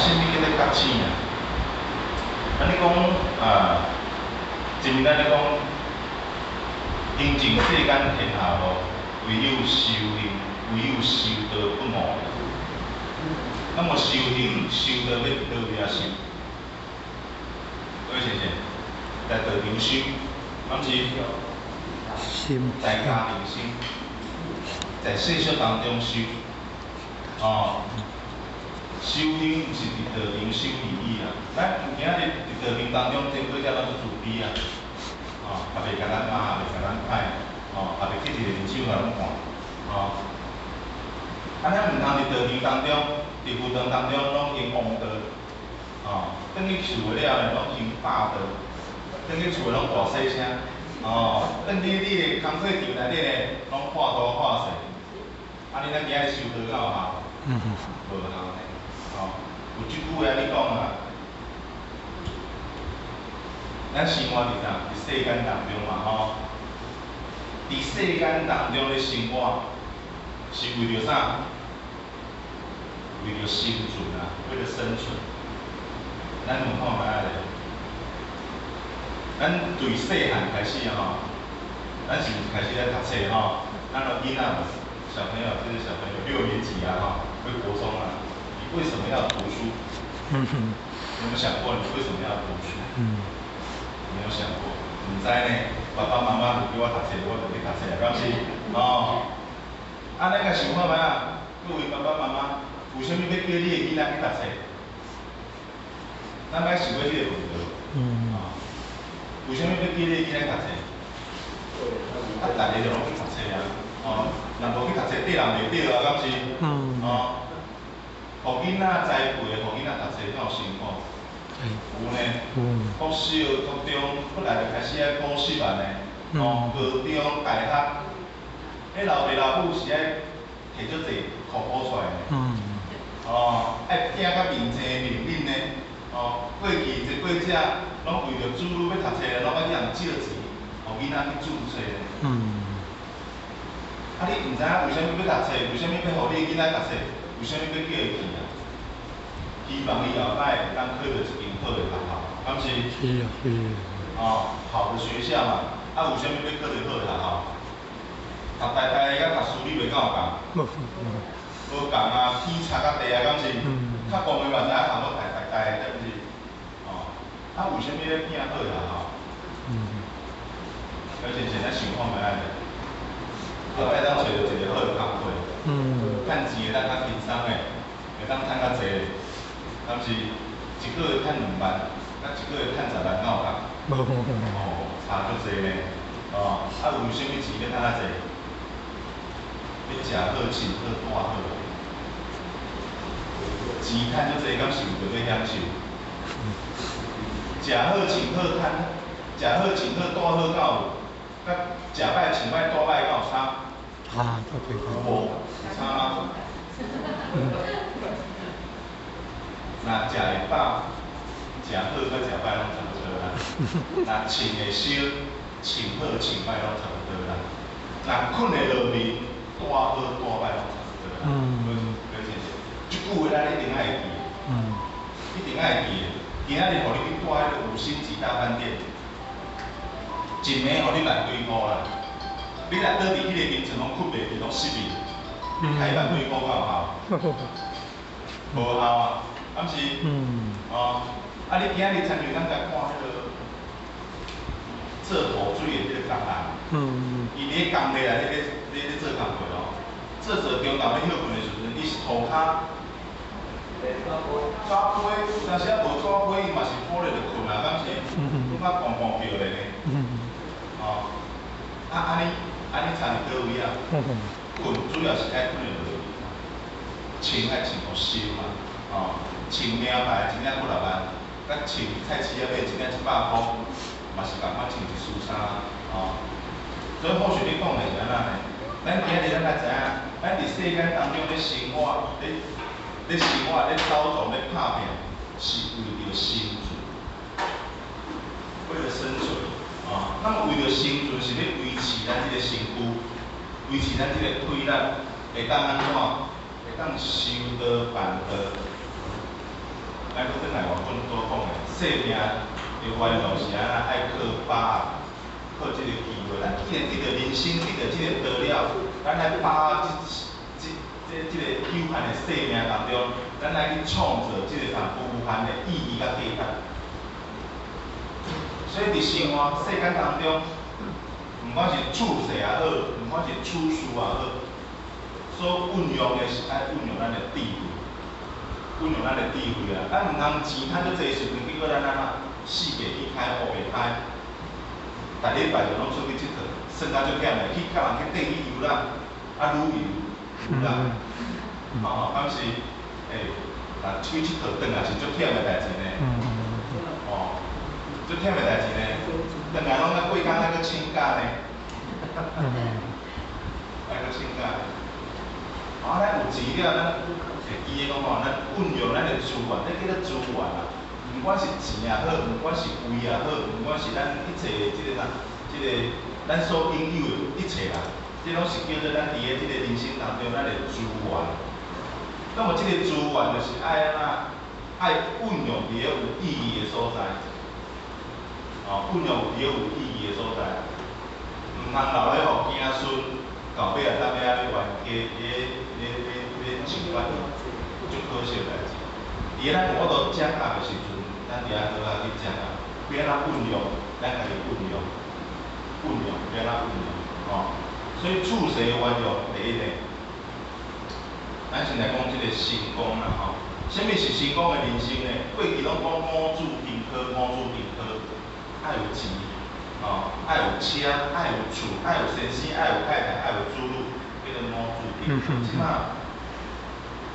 啥物叫做覺醒啊？按呢講啊，前面咱咧講，行盡世間天下路，唯有修行，唯有修道不誤。那麼修行修道欲佇佗位仔修？各位先生，在道場修，敢是？在家庭修，在世俗當中修，哦。修行毋是佇道場修而已啊！咱今仔日佇道場當中，經過遮攏足慈悲啊，哦，也袂共咱罵，也袂共咱歹，哦，也袂去一个面手共咱看，哦。啊，咱毋通佇道場當中，佇佛堂當中攏用王道，哦，轉去厝的了呢，攏用霸道，轉去厝的攏大細聲，哦，轉去你的工課場內底呢，攏看大看細，按呢咱今仔日修道敢有效？無效呢。哦，有這句話按呢講啊，咱生活佇啥？佇世間當中嘛吼，佇世間當中咧生活，是為著啥？為著生存啊，為了生存。咱問看覓仔咧？咱對細漢開始啊吼，咱是毋是開始咧讀冊吼？咱的囡仔小朋友，這個小朋友六年級啊吼，會國中啊。你為什麼要讀書？你有沒有想過你為什麼要讀書？沒有想過，毋知呢。爸爸媽媽就叫我讀冊，我就去讀冊啊，敢是？哦，啊，咱共想看覓仔？各位爸爸媽媽，為啥物欲叫你的囡仔去讀冊？咱捌想過這個問題無？哦，為啥物欲叫你的囡仔讀冊？啊，逐个就攏去讀冊啊，哦，若無去讀冊，綴人袂著啊，敢是？哦。予囡仔栽培，予囡仔讀冊，敢有辛苦？有呢。國小、國中，過來就開始愛補習啊呢。哦，高中、大學，彼老爸老母是愛提足濟箍補出來呢。哦，愛拼甲面青面面呢。哦，過去這過者，攏為著子女欲讀冊，攏愛去共借錢，予囡仔去注冊呢。啊，你毋知影為啥物欲讀冊？為啥物欲予你囡仔讀冊？為啥物欲叫伊去啊？希望伊後擺會當考著一間好的學校，敢是？是啊，是。哦，好的學校嘛，啊，為啥物欲考著好的學校？讀台大佮讀私立的敢有仝？無。無仝啊，天差甲地啊，敢是？較戇的嘛知影讀台台大的，對毋是？哦，啊，為啥物欲拼好的學校？而且現在想看覓仔咧？後擺當揣著一个好的工課，趁錢會當較輕鬆的，會當趁較濟的，敢是？一個月趁2萬，佮一個月趁10萬，敢有仝？無。哦，差足濟呢。哦，啊，為啥物錢欲趁較濟？欲食好、穿好、住好。錢趁足濟，敢是為著欲享受？食好、穿好、趁，食好、穿好、住好，敢有？佮食歹、穿歹、住歹，敢有差？啊，對對對。有無？有差嗎？若食會飽，食好佮食歹攏差不多啦。若穿會燒，穿好穿歹攏差不多啦。若睏會落眠，住好住歹攏差不多啦。對，這句話咱一定愛會記。一定愛會記的。今仔日予你去住彼个五星級大飯店，一暝予你萬幾箍啦。你若倒佇彼個眠床攏睏袂去，攏失眠。你開萬幾箍敢有效？無效啊，敢是？哦，啊！你今仔日親像咱共看彼个做雨水的彼个工人，伊佇咧工地內底咧做工課哦，做做中晝咧歇睏的時陣，伊是塗跤紙杯，有當時仔無紙杯，伊嘛是鋪咧就睏啊，敢是？睏甲怣怣叫咧呢。哦，啊按呢按呢差佇佗位啊？睏主要是愛睏會落去，穿愛穿予深嘛，哦，穿名牌一領幾若萬，佮穿菜市仔買一領100箍，嘛是仝款穿一束衫，哦。所以或許你講的是按怎呢？咱今日咱來知影，咱佇世間當中咧生活，咧生活，咧走動，咧拍拚，是為著生存，為了生存，哦。那麼為著生存，是欲維持咱這個身軀，維持咱這個體力，會當按怎？會當修道辦道。咱閣轉來原本拄講的，生命的願望是按怎？愛靠把握，靠這個機會。咱既然得著人生，得著這個道了，咱來把握這個有限的生命當中，咱來去創造這個啥無限的意義佮價值。所以佇生活世間當中，毋管是處世也好，毋管是處事也好，所運用的是愛運用咱的智慧，運用咱的智慧啊！咱毋通錢趁足濟時陣，結果咱按怎四界去開，烏白開，逐禮拜就攏出去𨑨迌，耍甲足險的，去佮人去綴去遊覽，啊旅遊，遊覽，吼，敢是欸，若出去𨑨迌轉來是足忝的代誌呢，哦，足忝的代誌呢，轉來攏愛過工愛閣請假呢，愛閣請假。啊，咱有錢了，咱會記得講吼，咱運用咱的資源，這叫做資源啊。毋管是錢也好，毋管是位也好，毋管是咱一切這個啥，這個咱所擁有的一切啦，這攏是叫做咱佇咧這個人生當中咱的資源。那麼這個資源就是愛按怎？愛運用佇咧有意義的所在。哦，運用佇咧有意義的所在，毋通留咧予子孫到尾仔當尾仔咧冤家，咧咧咧咧想法，足可惜的代誌。佇咧咱有法度掌握的時陣，咱就愛好好去掌握，欲按怎運用，咱家己運用，運用欲按怎運用，吼。所以處世的運用，第一呢，咱先來講這個成功啦，吼。啥物是成功的人生呢？過去攏講五子登科，五子登科，愛有錢，吼，愛有車，愛有厝，愛有先生，愛有太太，愛有子女，叫做五子登科。這馬，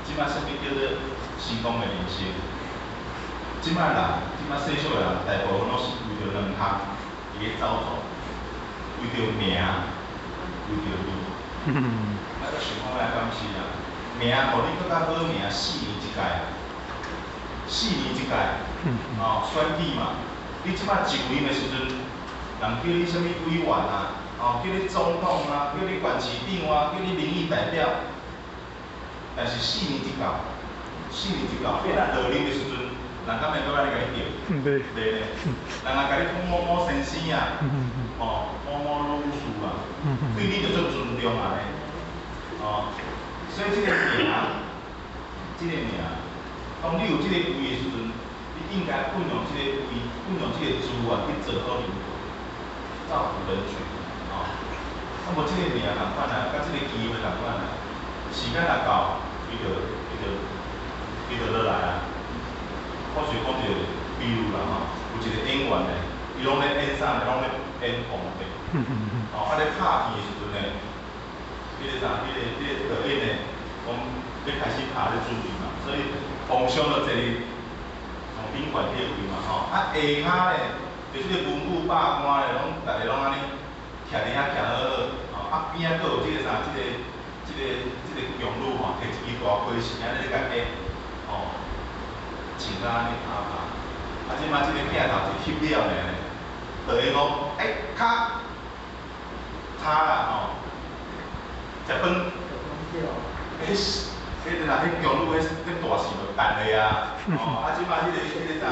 這馬啥物叫做成功的人生？這馬人，這馬世俗的人，大部分攏是為著兩項佇咧走創，為著名，為著利。咱閣想看覓敢是啊？名，予你閣較好名，四年一屆，四年一屆，哦，選舉嘛。你這馬上位的時陣，人叫你啥物委員啊，哦，叫你總統啊，叫你縣市長啊，叫你民意代表。但是四年一到，四年一到，變啊落任的時陣，人敢會閣按呢共你叫？袂。袂咧。人也共你講某某先生啊，哦，某某女士啊，對你就足尊重啊咧，哦。所以這個名，這個名，當你有這個位的時陣，你應該運用這個位，運用這個資源去造福人，造福人群，哦。啊無這個名仝款啊，佮這個機會仝款啊，時間若到，伊就落來啊。我是講一個比喻啦吼，有一個演員呢，伊攏咧演啥呢？攏咧演皇帝。哦，啊咧拍片的時陣呢，彼個啥，彼個導演呢，講欲開始拍咧準備嘛，所以皇上就坐佇皇賓館彼個位嘛吼，啊下跤咧，就這個文武百官咧，攏逐个攏按呢徛佇遐徛好好，吼，啊邊仔閣有這個啥，這個宮女吼，提一支大批匙按呢咧共演，吼，穿甲按呢拍拍，啊這擺這個鏡頭一翕了呢，導演講，欸，卡，卡啦吼，食飯，彼彼個啦，彼宮女彼彼大匙就彈落啊，吼，啊這擺彼個啥，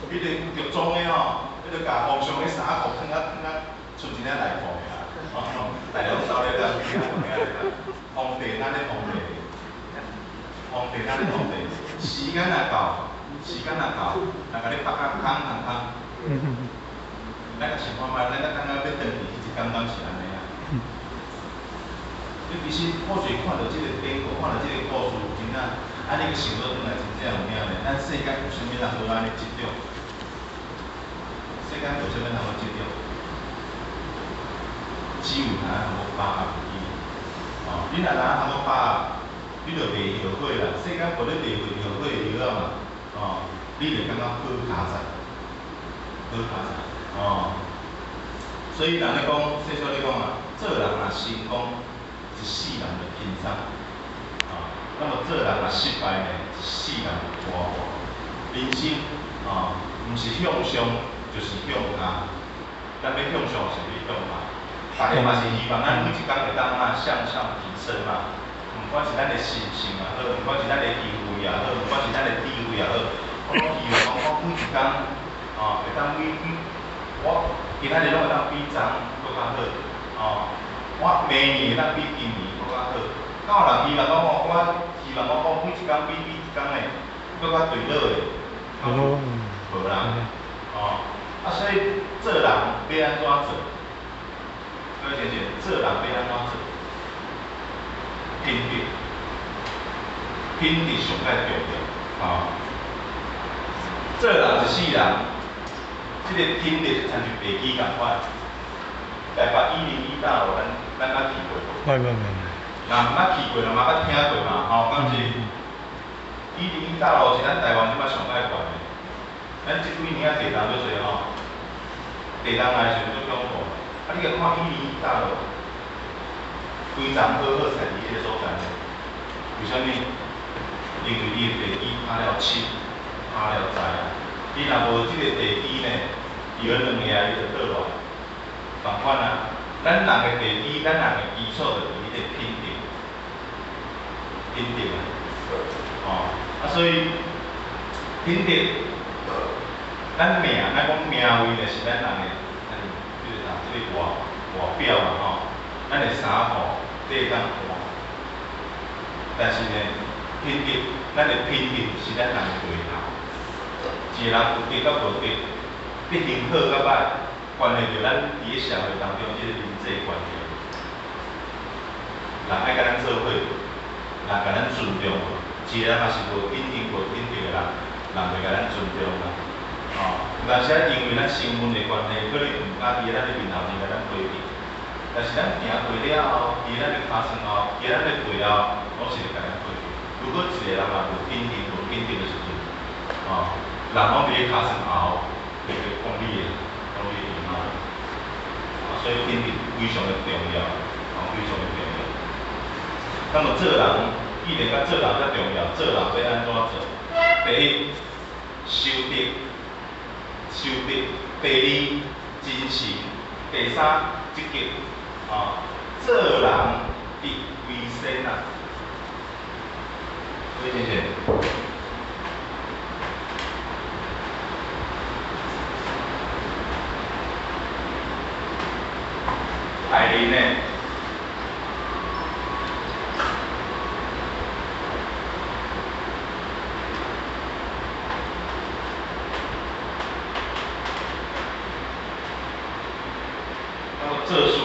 彼個劇裝的吼，彼個共皇上彼衫褲脫啊脫啊，剩一領內褲爾，吼，大家攏走咧了，皇帝咱咧皇帝，皇帝咱咧皇帝，時間若到，時間若到，人共你縛甲空空空，咱較想看覓，咱較感覺欲轉去彼一工敢是按呢啊？你其實或許看著這個典故，看著這個故事，真正，按呢去想倒轉來，真正有影咧。咱世間有啥物人好按呢執著？世間有啥物人好執著？只有通通把握住。哦，你若通通把握，你就袂後悔啦。世間無咧袂會後悔的藥仔嘛，哦，你就感覺好佳哉，好佳哉，哦。所以人咧講，世俗咧講啊，做人若成功，一世人就輕鬆，啊，那麼做人若失敗呢，一世人就拖磨。人生啊，毋是向上就是向下，咱欲向上是欲向下，大家嘛是希望咱每一工會當啊向上提升嘛。毋管是咱的心性也好，毋管是咱的行為也好，毋管是咱的智慧也好，工，哦，會當比我今仔日攏會當比昨閣較好，哦，我明年會當比今年閣較好。敢有人希望講吼，我希望我講每一工比比一工的閣較對落的，敢有？無啦，哦，啊，所以做人欲按怎做？各位先生，做人欲按怎做？品德，品德上蓋重要，哦。做人一世人，這个品德就親像地基仝款。台北101大樓，咱捌去過無？捌捌捌。若毋捌去過，若嘛捌聽過嘛，吼，敢是？101大樓是咱台灣這擺上蓋懸的。咱這幾年啊地動足濟吼，地動來的時陣足恐怖。啊，你共看101大樓，規層好好踅佇彼个所在呢？為啥物？因為伊的地基打了深，打了知啊。你若無這个地基呢，伊有兩下伊就倒落來。仝款啊，咱人的地基，咱人的基礎就佇彼个品德，品德啊，哦，啊所以品德，咱命，咱講命位就是咱人的，咱這個啥，這个外表嘛吼，咱的衫褲，你會當換，但是呢，品德，咱的品德是咱人的內涵。一個人有德佮無德，德行好佮歹，關係著咱佇咧社會當中這个人際關係。人愛佮咱做伙，人共咱尊重，一個人若是無品行、無品德的人，人袂共咱尊重啦。哦，有當時啊，因為咱身份的關係，可能毋敢佇咱的面頭前共咱批評。但是咱行過了後，佇咱的跤身後，佇咱的背後，攏是會共咱批評。如果一個人若無品行、無品德的時陣，哦，人攏佇咧跤身後，會講你的，講你的歹。啊，所以品德非常的重要，哦，非常的重要。那麼做人，既然講做人遮重要，做人欲按怎做？第一，修德，修德；第二，真誠；第三，積極。啊，做人德為先啊！各位先生，愛人呢？那麼做事，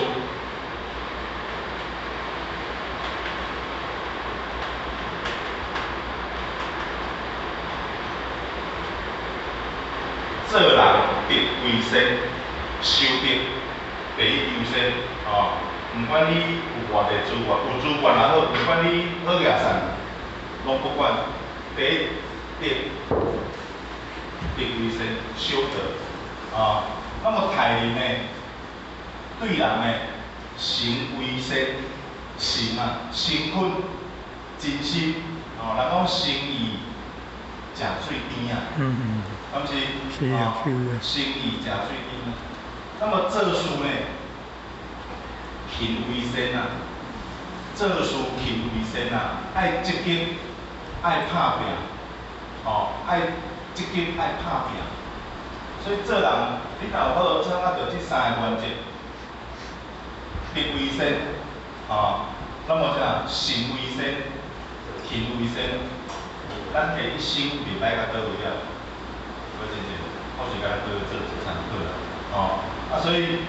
做人德為先，修德第一優先，哦，毋管你有偌濟資源，有資源也好，毋管你好額善，攏不管。第一，德，德為先，修德，啊，那麼待人呢，對人呢，誠為先，誠啊，誠懇，真心，哦，人講誠意誠水甜啊，敢是？是啊，是啊。誠意誠水甜啊。那麼做事呢，勤為先啊，做事勤為先啊，愛積極，愛拍拚，哦，愛積極，愛拍拚。所以做人，你若有法度掌握著這三个原則，德為先，哦，那麼啥，誠為先，勤為先，咱的一生袂歹到佗位啊。我真正，我是共咱做做參考啦，哦，啊所以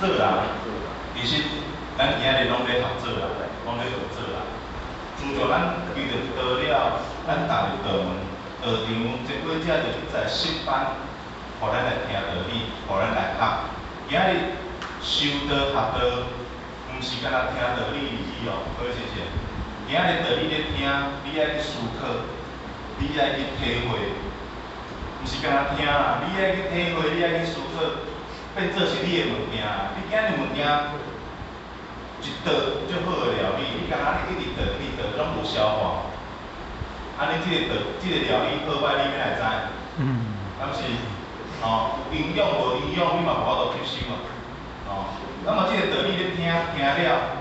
做人，其實咱今仔日攏咧學做人，攏咧學做人。自從咱遇著道了，咱踏入道門、道場，這過者就去在釋班，予咱來聽道理，予咱來學。今仔日修道學道，毋是干焦聽道理而已哦，各位先生。今仔日道理咧聽，你愛去思考，你愛去體會，毋是干焦聽啦，你愛去體會，你愛去思考，變做是你的物件。你今日物件一道足好的料理，你干焦你一直倒一直倒，攏無消化。按呢，這个道，這个料理好歹，你欲哪會知？敢是？哦，有營養無營養，你嘛無法度吸收啊。哦，那麼這个道理咧聽聽了，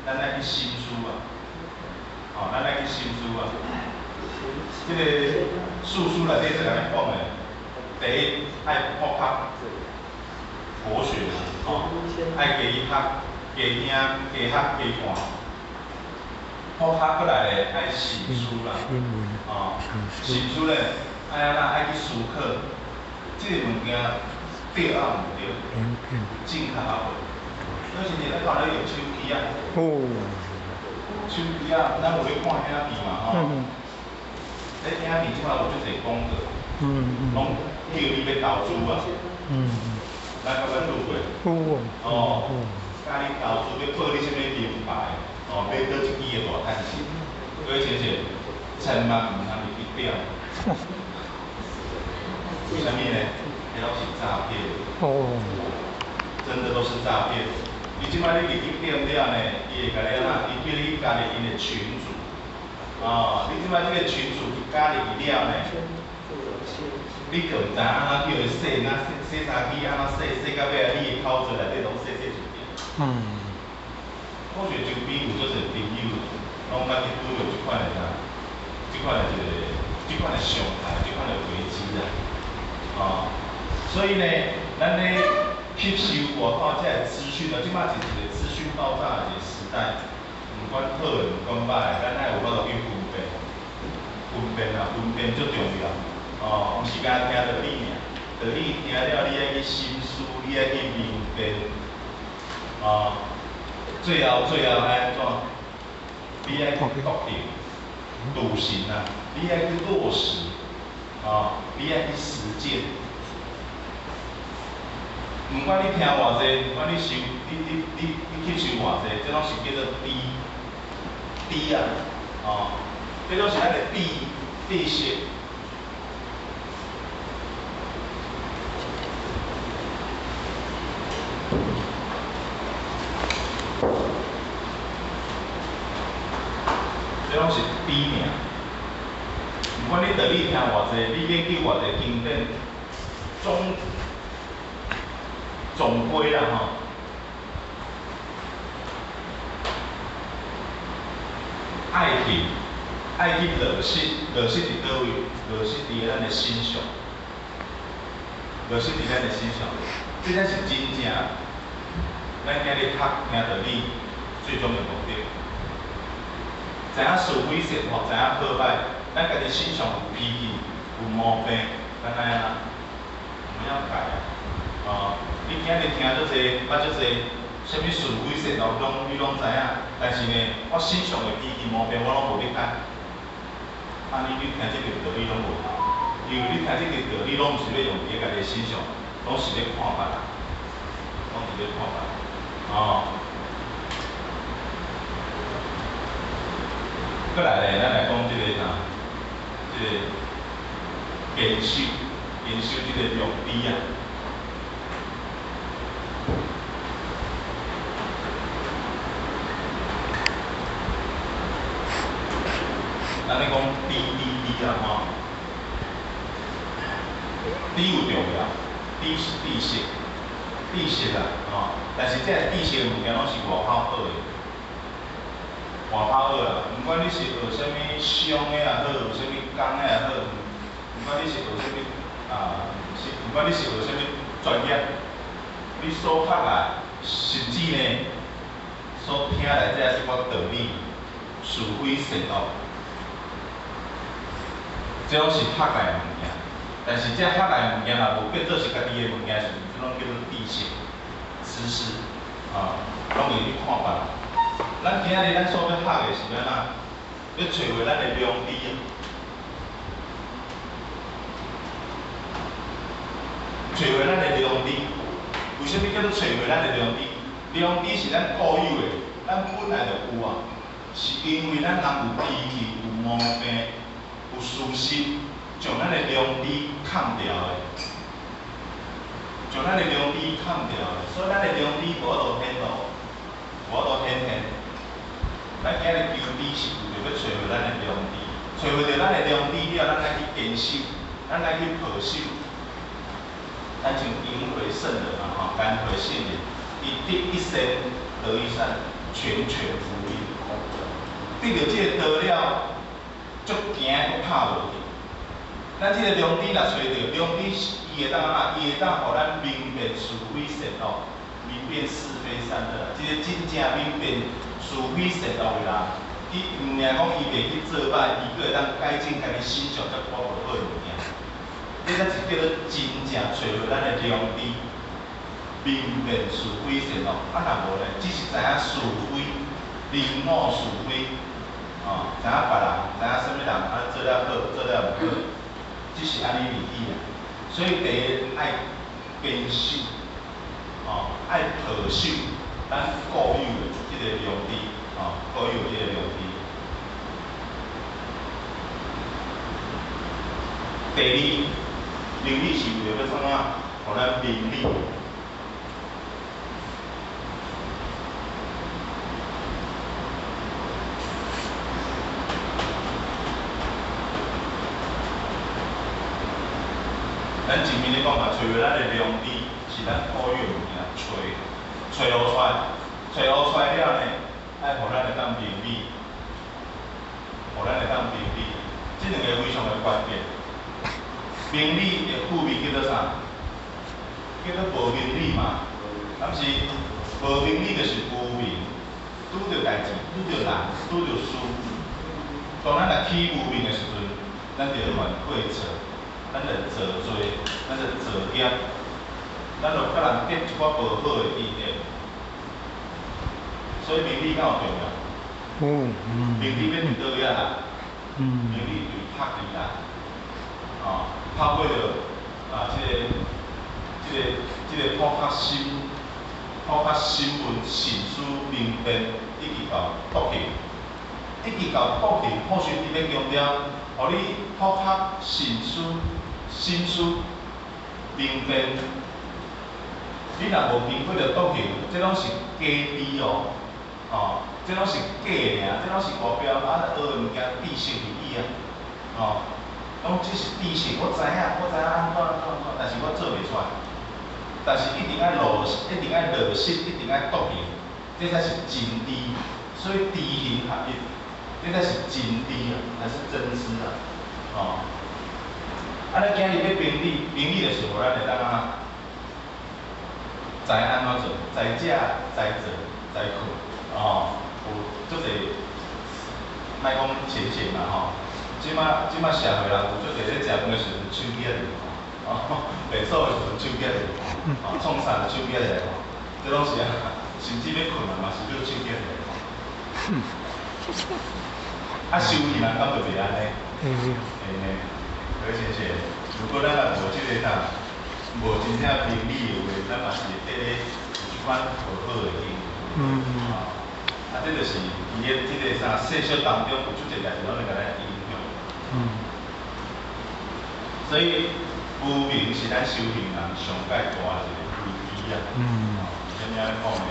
咱愛去深思啊。哦，咱愛去深思啊。這个四書內底做共咱講的，第一愛破殼，活學嘛，吼，愛加去學，加聽，加學，加看。破殼過來咧，愛深思啦，哦，深思咧，愛按怎愛去思考，這个物件對抑毋對，正確抑無？有時陣咱看咧用手機啊，手機啊，咱有咧看影片嘛吼，咧影片這擺有足濟廣告，攏叫你欲投資啊，咱敢捌拄過？哦，教你投資欲報你啥物名牌，哦，買佗一支的大趁錢，各位親戚，千萬毋通入去釣。為啥物呢？彼攏是詐騙。真的都是詐騙。伊這擺你入去點了呢，伊會共你按怎？伊叫你加入𪜶的群組。哦，你這擺這个群組一加入去了呢，你就毋知按怎叫伊洗，哪洗洗衫機按怎洗，洗到尾仔你的口座內底攏洗洗一遍。我覺得周邊有足濟朋友，攏捌去拄著這款的啥，這款的一個，這款的傷害，這款的危機啦。哦，所以呢，咱咧吸收外口這个資訊啊，這擺是一个資訊爆炸的一个時代，毋管好的，毋管歹的，咱愛有法度去分辨，分辨啊，分辨足重要。哦，毋是干焦聽道理爾，道理聽了，你愛去深思，你愛去明辨。哦，最後最後愛按怎？你愛去篤定、篤信啊，你愛去落實，哦，你愛去實踐。毋管你聽偌濟，毋管你收，你吸收偌濟，這攏是叫做知，知啊，哦，這攏是咱的知知識。這攏是知爾。毋管你道理聽偌濟，你研究偌濟經典，總歸啦吼，愛去落實，落實佇佗位？落實佇咱的身上，落實佇咱的身上，這才是真正咱今日讀聽道理最終的目的。知影是非善惡，知影好歹，咱家己身上有脾氣、有毛病，咱愛按怎？我們要改啊！哦，你今日聽足濟，捌足濟，啥物是非善惡，攏你攏知影。但是呢，我身上的脾氣毛病，我攏無欲改。按呢，你聽這个道理攏無效，因為你聽這个道理，攏毋是欲用佇咧家己身上，攏是咧看別人，攏是咧看別人。哦。過來咧，咱來講這个啥，這个堅守，堅守這個良知啊。咱咧講知知知啊吼，知有重要，知是知識，知識啊吼，但是這个知識的物件攏是外口學的。外口學啊，毋管你是學啥物商的也好，學啥物工的也好，毋管你是學啥物啊，是毋管你是學啥物專業，你所學來，甚至呢，所聽來這一寡道理，是非善惡，這攏是學來的物件。但是這學來的物件若無變做是家己的物件時，這攏叫做知識、知識，啊，攏會去看別人。咱今仔日咱所欲學的是按怎？欲揣回咱的良知啊！揣回咱的良知，為啥物叫做揣回咱的良知？良知是咱固有的，咱本來就有啊。是因為咱人有脾氣、有毛病、有私心，將咱的良知崁掉的，將咱的良知崁掉的，所以咱的良知無法度顯露，無法度顯現。咱今日求知是為著欲揣回咱的良知，揣回著咱的良知了，咱愛去堅守，咱愛去抱守。咱像顏回聖人嘛吼，顏回聖人，伊得一善得一善，拳拳服膺。得著這个道了，足驚閣拍無去。咱這個良知若揣著，良知伊會當按怎？伊會當予咱明辨是非善惡，明辨是非善惡。一個真正明辨是非善惡的人，伊毋爾講伊袂去做歹，伊閣會當改正家己身上遮寡無好的物件。這才是叫做真正揣著咱的良知，明辨是非善惡。啊，若無呢，只是知影是非，明我是非，哦，知影別人，知影啥物人按呢做了好，做了毋好。只是按呢而已啦，所以第一愛堅守，哦，愛抱守咱固有的這個良知，哦，固有的這個良知。第二，明理是為著欲創啥？予咱明理。咱前面咧講嘛，揣著咱的良知是咱固有的物件，揣揣予出來，揣予出來了呢，愛予咱會當明理，予咱會當明理，這兩个非常的關鍵。明理的副面叫做啥？叫做無明理嘛，敢是？無明理就是無明，拄著代誌，拄著人，拄著事。當咱若起無明的時陣，咱就會犯過錯。咱就造罪，咱就造業，咱就佮人結一寡無好的因緣。所以明理敢有重要？明理欲佇佗位啊啦？明理對讀字啦，哦，透過著啊，這個普學心、普學心問、慎思明辨，以及到篤行，以及到篤行，法師佇咧強調，予你普學慎思、心思明辨，你若無經過著篤行，這攏是假知哦，哦，這攏是假的爾，這攏是外表啊學的物件，知識而已啊，哦，攏只是知識，我知影，我知影按怎按怎按怎，但是我做袂出來。但是一定愛落，一定愛落實，一定愛篤行，這才是真知。所以知行合一，這才是真知啊，才是真知啊，哦。啊，咱今日欲明理，明理就是予咱會當按怎，知按怎做，知食、知做、知睏，哦，有足濟，莫講淺顯啦吼。這馬這馬社會人有足濟咧食飯的時陣，手機仔佇看，哦，便所的時陣手機仔佇看，哦，創啥就手機仔佇看，這攏是啊，甚至欲睏啊嘛是用手機仔佇看。啊，修行人敢就袂按呢？會呢，好親像，如果咱若無這個啥，無真正明理的話，咱嘛是會得咧有這款無好的因。啊，這就是佇咧這個啥世俗當中有足濟代誌攏會共咱影響。所以無明是咱修行人上蓋大一個危機啊。啥物按呢講呢？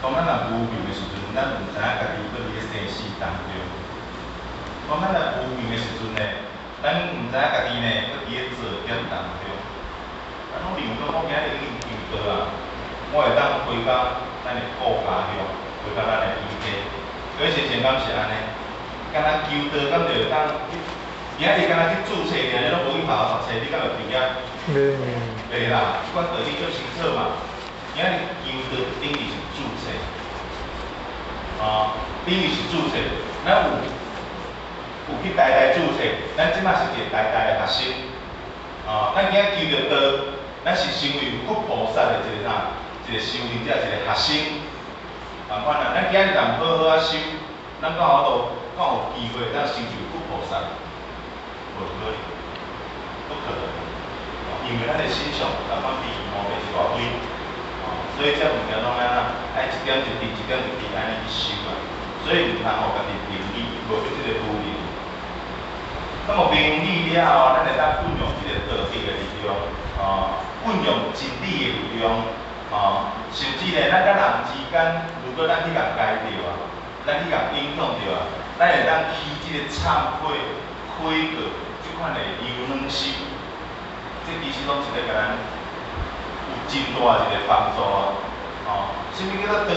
當咱若無明的時陣，咱毋知影家己閣佇咧生死當中。當咱若無明的時陣呢，咱毋知影家己呢閣佇咧造業當中。咱攏認為講，我今日已經求道啊，我會當回到咱的故家鄉，回到咱的祖地。可是先敢是按呢？敢若求道，敢就會當去？今日敢若去註冊爾，你攏無去學校讀冊，你敢會畢業？袂啦，這款道理足清楚嘛。今日求道等於是註冊，啊，等於是註冊。咱有去台大註冊，咱這馬是一個台大的學生，啊，咱今日求著道，咱是成為佛菩薩的一個啥？一個修行者，一個學生。仝款啊，咱今日若毋好好仔修，咱敢有法度，敢有機會當成就佛菩薩？無可能，不可能。因為咱的身上仝款比毛白一大堆，所以這物件攏按怎？愛一點一滴，一點一滴按呢去修啊。所以毋通予家己明理，無著這個無明。那麼明理了後，咱會當運用這個道德的力量，運用真理的力量，甚至呢，咱佮人之間，如果咱去共改著啊，咱去共影響著啊，咱會當起這個懺悔、悔過這款的柔軟心，這其實攏是咧共咱有真大一個幫助啊！哦，啥物叫做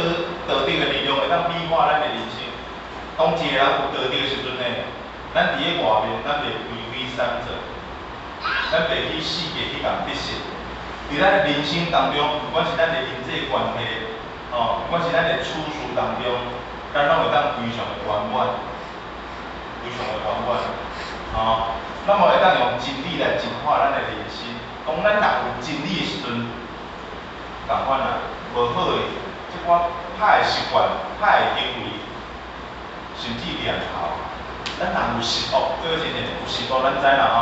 道德的力量會當美化咱的人生？當一個人有道德的時陣呢，咱佇咧外面，咱袂為非三者，咱袂去四界去共得失。佇咱的人生當中，不管是咱的人際關係，哦，不管是咱的處事當中，咱攏會當非常的圓滿，非常的圓滿，哦，咱嘛會當用真理來淨化咱的人生。當咱人有真理的時陣，仝款啊，無好的這寡歹的習慣、歹的行為，甚至念頭，咱人有十惡，各位親像有十惡，咱知啦吼。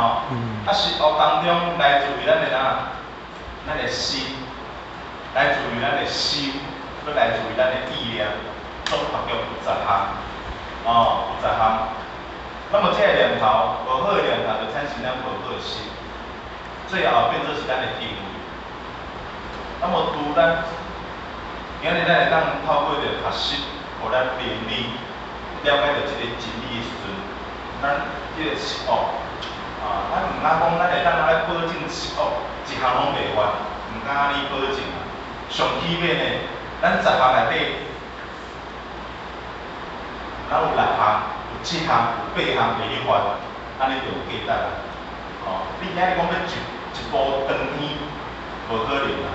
啊，十惡當中來自於咱的啥？咱的心，來自於咱的心，閣來自於咱的意念，總合共有十項，哦，有十項。那麼這个念頭，無好的念頭就產生咱無好的心，最後變做是咱的行為。那麼除咱今日咱會當透過著學習，予咱明理了解著這个真理的時陣，咱這个十惡，啊，咱毋敢講咱會當來保證十惡一項攏袂犯，毋敢按呢保證啊。上起碼呢，咱十項內底，咱有六項、有七項、有八項袂去犯，按呢就有價值啦。哦，你今日講欲一一步登天，無可能啦。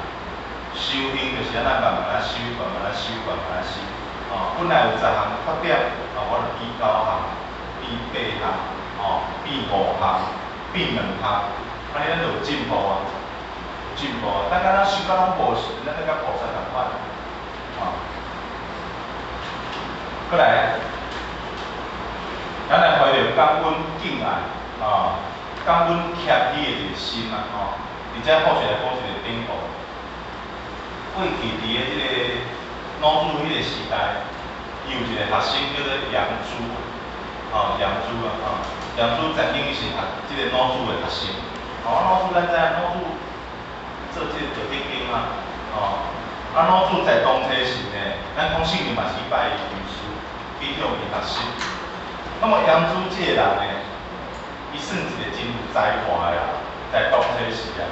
修行就是按呢慢慢仔修，慢慢仔修，慢慢仔修。哦，本來有十項缺點，哦，我就變九項，變八項，哦，變五項，變兩項，按呢咱就有進步啊，有進步啊。咱敢若修甲攏無時，咱就佮菩薩仝款，哦。閣來，咱來懷著感恩敬愛，哦，感恩謙虛的一個心啊，吼。而且後續來講一個典故。過去佇咧這個老子彼個時代，伊有一個學生叫做楊朱，吼，楊朱啊，吼，楊朱曾經伊是學這個老子的學生。吼，老子咱知影，老子做這個道德經嘛，吼，啊，老子在當初時呢，咱講聖人嘛是去拜伊為師，去向伊學習。那麼楊朱這個人呢，伊算一個真有才華的人，在當初時啊，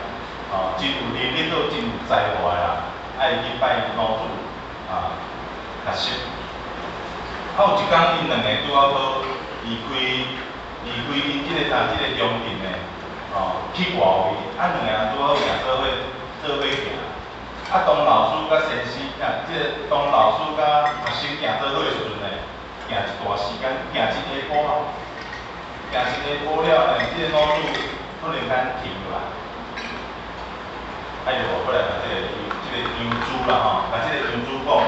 吼，真有能力，閣真有才華的人。愛去拜老子啊，學習。啊，有一工，𪜶兩個拄仔好離開，離開𪜶這個啥，這個鄉鎮呢，吼，去外圍，啊，兩個人拄好行做伙，做伙行。啊，當老師佮先生啊，這個當老師佮學生行做伙的時陣呢，行一段時間，行一下晡啊，行一下晡了呢，這個老師突然間停落來，啊，伊就過來共這個這個楊朱啦吼，共這個楊朱講，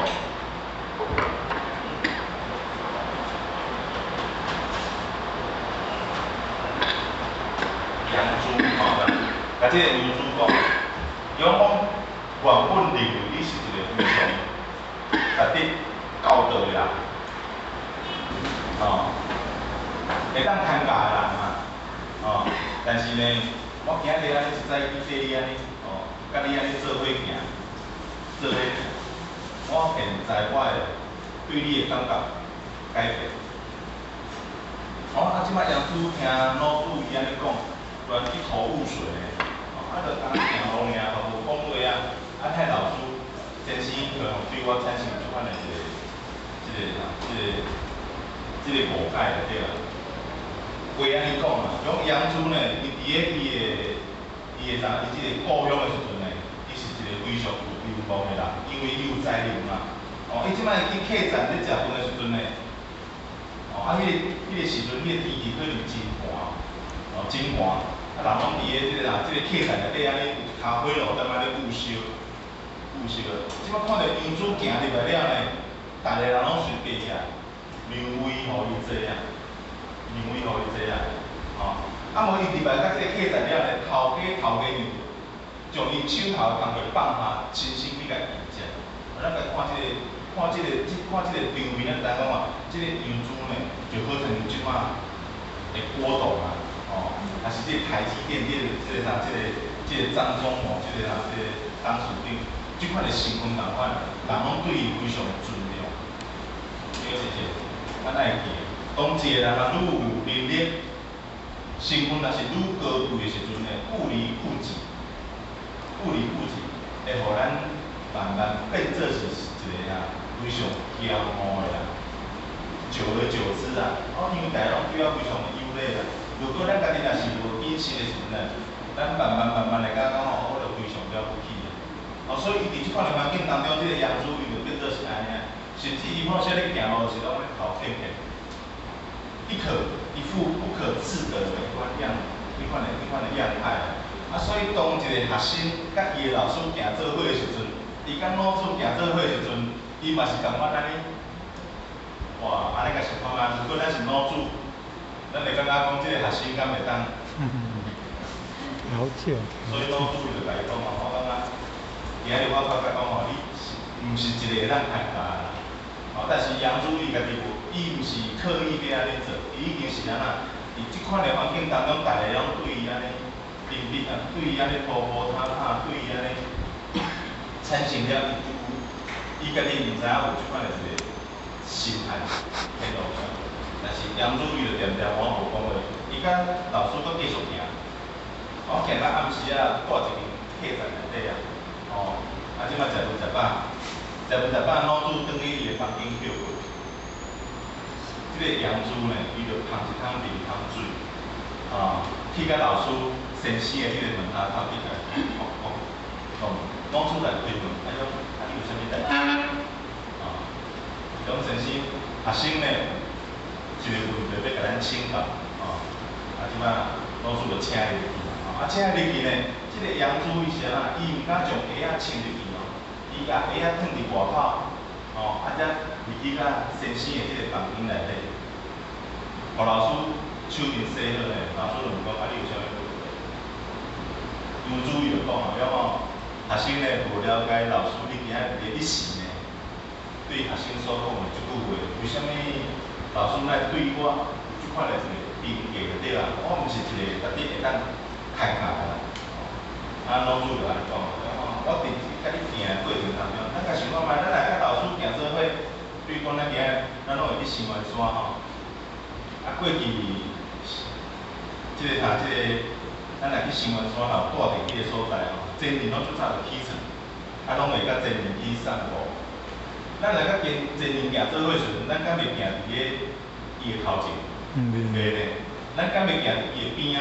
楊朱吼，共這個楊朱講，伊講講原本認為你是一個非常值得教導的人，吼，會當牽教的人嘛，吼，但是呢，我今日按呢一早起綴你按呢，吼，佮你按呢做伙行。做伙行，我現在我會對你的感覺改變。哦，啊，這擺楊朱聽老子伊按呢講，突然一頭霧水呢。哦，啊，就敢若行路爾，嘛無講話啊。啊，遐老師先生可能對我產生這款的一個、這個、這個、這個誤解就對啦。話按呢講啦，講楊朱呢，伊佇咧伊的、伊的啥，伊這個故鄉的時陣呢，伊是一個非常有威望的人，因為伊有才能嘛。哦，伊這擺去客棧咧食飯的時陣呢，哦，啊，彼個、彼個時陣，彼個天氣可能真寒，哦，真寒，啊，人攏佇咧這個啥，這個客棧內底按呢有一跤火爐踮遐咧焐燒，焐燒。這擺看著楊朱行入來了呢，逐个人攏隨爬起來，讓位予伊坐啊，讓位予伊坐啊，吼，啊無伊入來到這個客棧了呢，頭家頭家娘將伊手頭的工課放下，親身去共迎接。咱來看這個，看這個，這看這個場面，咱知影講啊，這個楊朱呢，就好親像這擺的郭董啊，吼，抑是這個台積電這個這個啥，這個這個張忠謀，這個啥，這個董事長，這款的身份仝款，人攏對伊非常的尊重。對，謝謝。咱愛記，當一個人若愈有能力，身份若是愈高貴的時陣呢，顧離顧己，顧離顧己，會予咱慢慢變做是一個啊非常驕傲的人。久而久之啊，哦，因為大家攏對我非常的有禮啦。如果咱家己若是無謹慎的時陣呢，咱慢慢慢慢來感覺吼，我就非常了不起啊。哦，所以伊佇這款的環境當中，這個楊祖筠就變做是按呢，甚至伊看啥咧行路是攏咧頭偏偏，一可一副不可置得的彼款樣，彼款的樣態啊。啊，所以當一個學生佮伊的老師行做伙的時陣，伊佮老師行做伙的時陣，伊嘛是共款按呢。哇，按呢共想看覓，如果咱是老師，咱會感覺講這個學生敢會當？了解。所以老師就共伊講吼，我感覺今日我發覺講吼，你是毋是一個會當開教的啦？哦，但是楊祖筠家己無，伊毋是刻意欲按呢做，伊已經是按怎？佇這款的環境當中，逐個攏對伊按呢屏蔽啊，對伊按呢拖拖沓沓，對伊按呢產生了伊家己毋知影有這款的一個心態顯露出來。但是楊祖筠就恬恬我無講話，伊佮老師閣繼續行，我行到暗時啊，蹛一間客棧內底啊，哦，啊，這擺食飯食飽，食飯食飽，老師轉去伊的房間歇睏。這個楊朱呢，伊就捧一桶面湯水，啊，去佮老師先生的彼個門口頭去共伊叩叩叩，老師來開門，啊，伊講，啊，你有啥物代誌？啊，伊講先生，學生呢，一個問題欲共咱請教，啊，啊，這擺老師就請伊入去啦，啊，請伊入去呢，這個楊朱伊是按怎？伊毋敢將鞋仔穿入去哦，伊共鞋仔囥佇外口，哦，啊，才入去到先生的這個房間內底，予老師手面洗好呢，老師就問講，啊，你有啥物問題？楊祖筠就講啊，伊講吼，學生呢無了解老師你今仔日佇咧時呢，對學生所講的這句話，為啥物老師來對我有這款的一個評價就對啊？我毋是一個絕對會當開教的人。啊，老師就按呢講，講吼，我佇佮你行的過程當中，咱共想看覓，咱來佮老師行做伙，比如講咱今仔咱攏會去生源山吼，啊過去這個啥這個，咱來去生源山有蹛佇彼個所在吼，前人攏足早就起床，啊攏會佮前人去散步。咱來佮前前人行做伙時陣，咱敢會行佇咧伊的頭前？袂咧，咱敢會行佇伊的邊仔？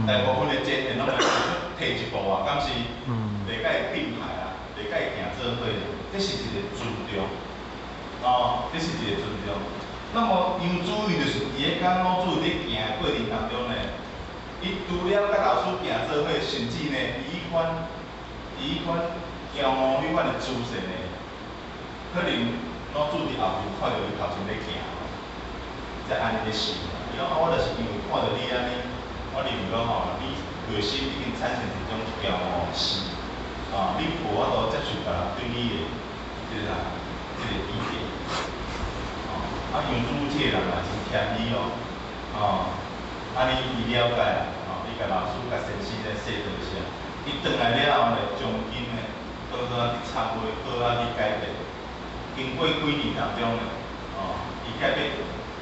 大部分的前人攏會退一步啊，敢是？袂佮伊並排啊，袂佮伊行做伙，這是一個尊重，哦，這是一個尊重。那麼楊祖筠就是佇咧佮老師佇行的過程當中呢，伊除了佮老師行做伙，甚至呢，伊彼款驕傲彼款的姿勢呢，可能老師佇後面看著伊頭前咧行，才按呢咧想。伊講啊，我就是因為看著你按呢，我認為講吼，你內心已經產生一種驕傲心，啊，你無法度接受別人對你的這個啥，這個意見。哦，啊，楊祖這個人嘛真謙虛哦，哦，按呢伊了解啦，哦，伊共老師共先生咧說多謝。伊轉來了後呢，將今呢，好好仔去懺悔，好好去改變。經過幾年當中呢，哦，伊改變，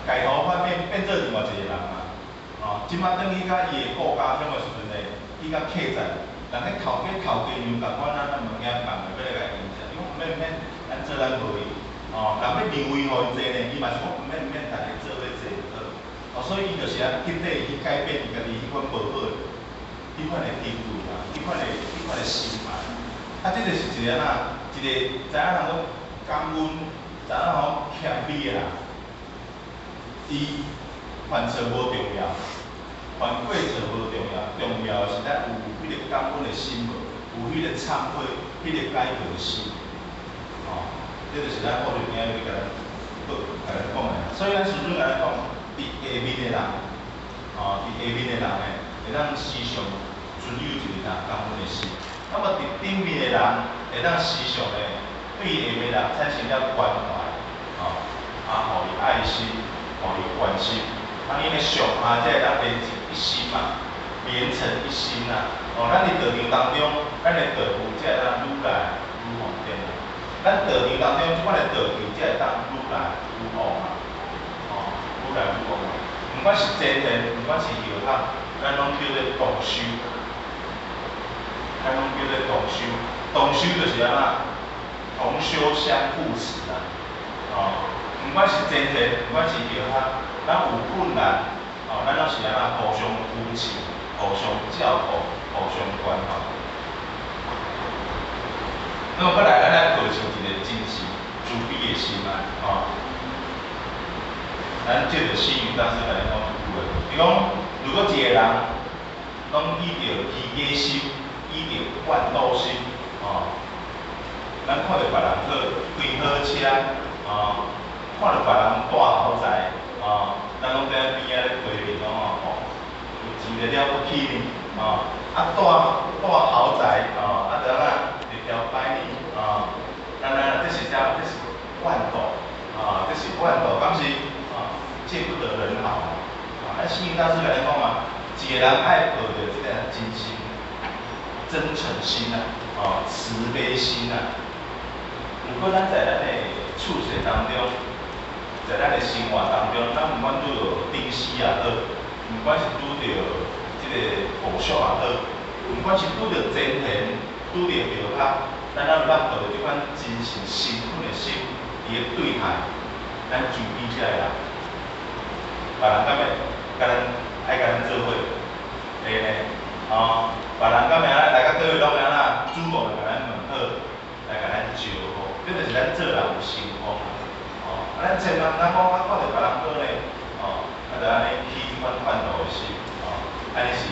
改頭換面，變做另外一個人啊。哦，這擺轉去佮伊的故家鄉的時陣呢，去到客棧，人彼頭家頭家娘共款咱咱物件放落欲來共伊迎，伊講毋免毋免，咱做咱無伊。哦，人欲讓位予伊坐呢，伊嘛是講毋免毋免，逐家做伙坐就好。哦，所以伊就是按徹底去改變伊家己彼款無好的、彼款的行為啊，彼款的心態。啊，這就是一個按怎，一個知影人講感恩，知影人講謙卑的人，伊犯錯無重要，犯過錯無重要，重要的是咱有彼個感恩的心無，有彼個懺悔、彼個改過的心。哦，這就是咱後頭今日欲共咱講、共咱講的。所以咱師尊共咱講，佇下面的人，哦，佇下面的人呢，會當時常存有一個啥感恩的心。那麼佇頂面的人，會當時常呢，對下面人產生了關懷，哦，啊，予伊愛心，予伊關心，按呢上下才會當連成一心嘛，連成一心啦。哦，咱佇道場當中，咱的道具才會當愈來愈方便啦。咱道場當中，這款的道具才會當愈來愈旺啊。哦，愈來愈旺啊。毋管是前贤，毋管是後學，咱攏叫做同修。咱攏叫做同修，同修就是按怎？同修相護持啊。哦，毋毋管是前提，毋管是後學，咱有困難，哦，咱攏是按怎互相扶持、互相照顧、互相關懷。那麼過來，咱來抱持一個真實慈悲的心啊，哦。咱借著星雲大師來講一句話，伊講：如果一個人攏以著虛假心、以著怨妒心，哦，咱看著別人好，開好車，哦，看著別人住豪宅，哦，咱攏佇邊仔咧批評講哦，有錢就了不起呢，哦，啊住住豪宅，哦，啊就按怎會調擺呢，哦，咱咱這是啥？這是怨妒，啊，這是怨妒，敢是？啊，見不得人好，啊，咱星雲大師來講嘛，一個人愛抱著這個真心、真誠心啊，哦，慈悲心啊。如果咱在咱的處世當中，在咱的生活當中，咱毋管拄著頂司也好，毋管是拄著這個和尚也好，毋管是拄著前賢、拄著後學，咱若有咱抱著這款真誠誠懇的心，佇咧對待咱周邊遮的人，別人敢會共咱愛共咱做伙？會呢，哦，別人敢會來到佗位攏會按怎主動來共咱問好，來共咱招呼，這就是咱做人有成功啊！哦，啊，咱千萬毋通講啊，看著別人好呢，哦，啊，就按呢起這款怨妒的心，哦，按呢是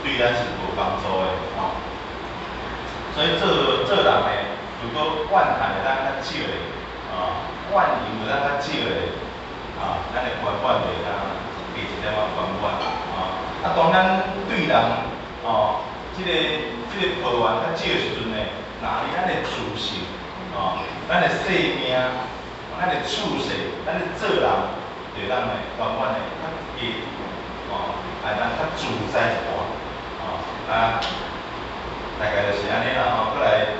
對咱是無幫助的，哦。所以做做人呢，如果怨嘆會當較少的，哦，怨尤會當較少的，啊，咱的圓滿就會當加一點仔圓滿，啊，啊，當咱對人，哦，這個抱怨較少的時陣呢，若以咱的自信，哦，咱的生命，咱的處世，咱的做人，就會當呢圓滿的較加，哦，會當較自在一寡，哦，啊，大概就是按呢啦吼，閣來，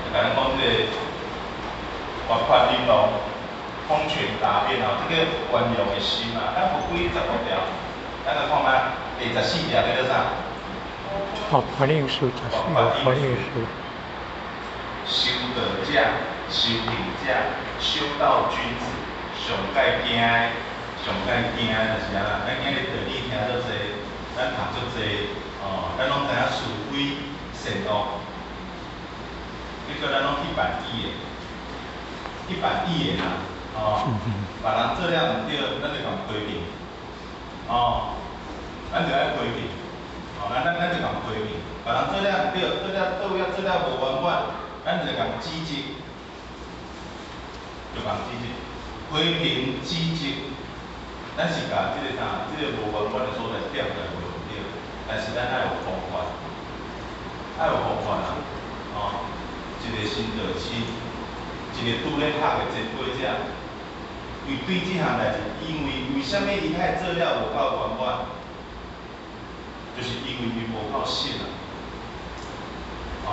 共咱講這個活潑玲瑯、通權達變哦，這個圓融的心啊，咱有幾十五條，咱來看覓，第14條叫做啥？活潑應數就是活潑應數。修道者、修行者、修道君子，上蓋驚的，上蓋驚的就是按怎？咱今日道理聽足濟，咱讀足濟，哦，咱攏知影是非善惡，結果咱攏去辦意的，去辦意的啦，哦，別人做了毋對，咱就共批評，哦，咱就愛批評，哦，咱就共批評，別人做了毋對，做了倒位做了無圓滿，咱就共指責，就共指責，批評指責，咱是共這個啥，這個無圓滿的所在點出來無毋對，但是咱愛有方法，愛有方法啊，哦，一個新道親，一個拄咧學的前輩者，伊對這項代誌，因為為啥物伊愛做了無夠圓滿？就是因為伊無夠熟啊，哦，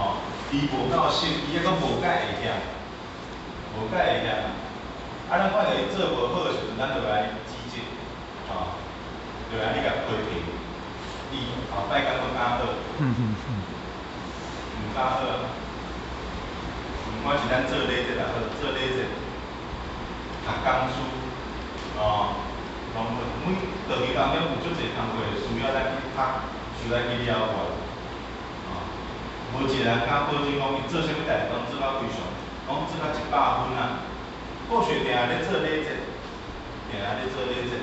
伊無夠熟，伊猶閣無蓋會曉，無蓋會曉。啊，咱看著伊做無好的時陣，咱就來指責，哦，就來你共批評，伊後擺敢閣敢好？毋敢好啊。毋管是咱做禮節也好，做禮節、讀講書，哦，攏每道義當中有足濟工課需要咱去讀，需要去了解，哦，無一個人敢保證講伊做啥物代誌攏做甲非常，攏做甲100分啊。後學定定咧做禮節，定定咧做禮節，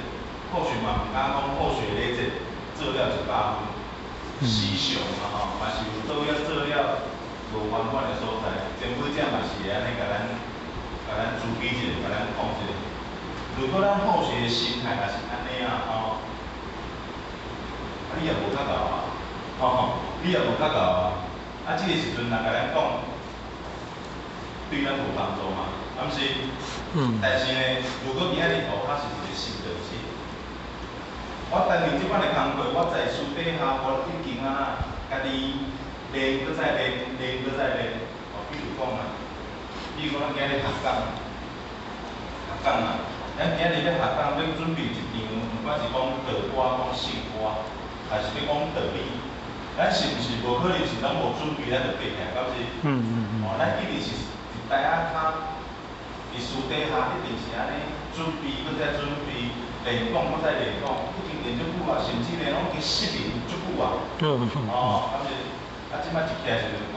後學嘛毋敢講後學禮節做了100分，時常嘛吼，嘛是有倒位做了無圓滿的所在，前輩者嘛是會按呢共咱，共咱慈悲一下，共咱講一下。如果咱好學的心態若是按呢啊吼，啊你也無較𠢕啊，吼，你也無較𠢕啊，啊這個時陣人共咱講，對咱無幫助嘛，啊毋是？但是呢，如果今仔日哦，較是一個新導師，我擔任這款的工課，我在私底下我已經啊，家己練，閣再練，練閣再練。哦，比如講啊，比如講咱今日學講，學講啊，咱今日欲學講，欲準備一場，毋管是講道歌、講聖歌，還是欲講道理，咱是毋是無可能是攏無準備，咱就爬起來，敢是？哦，咱一定是一台仔跤。伫私底下一定是按呢准备，閣再准备，練講，閣再練講，已經練足久啊，甚至呢攏已經失眠足久啊。哦，啊是，啊這擺一起來時陣講，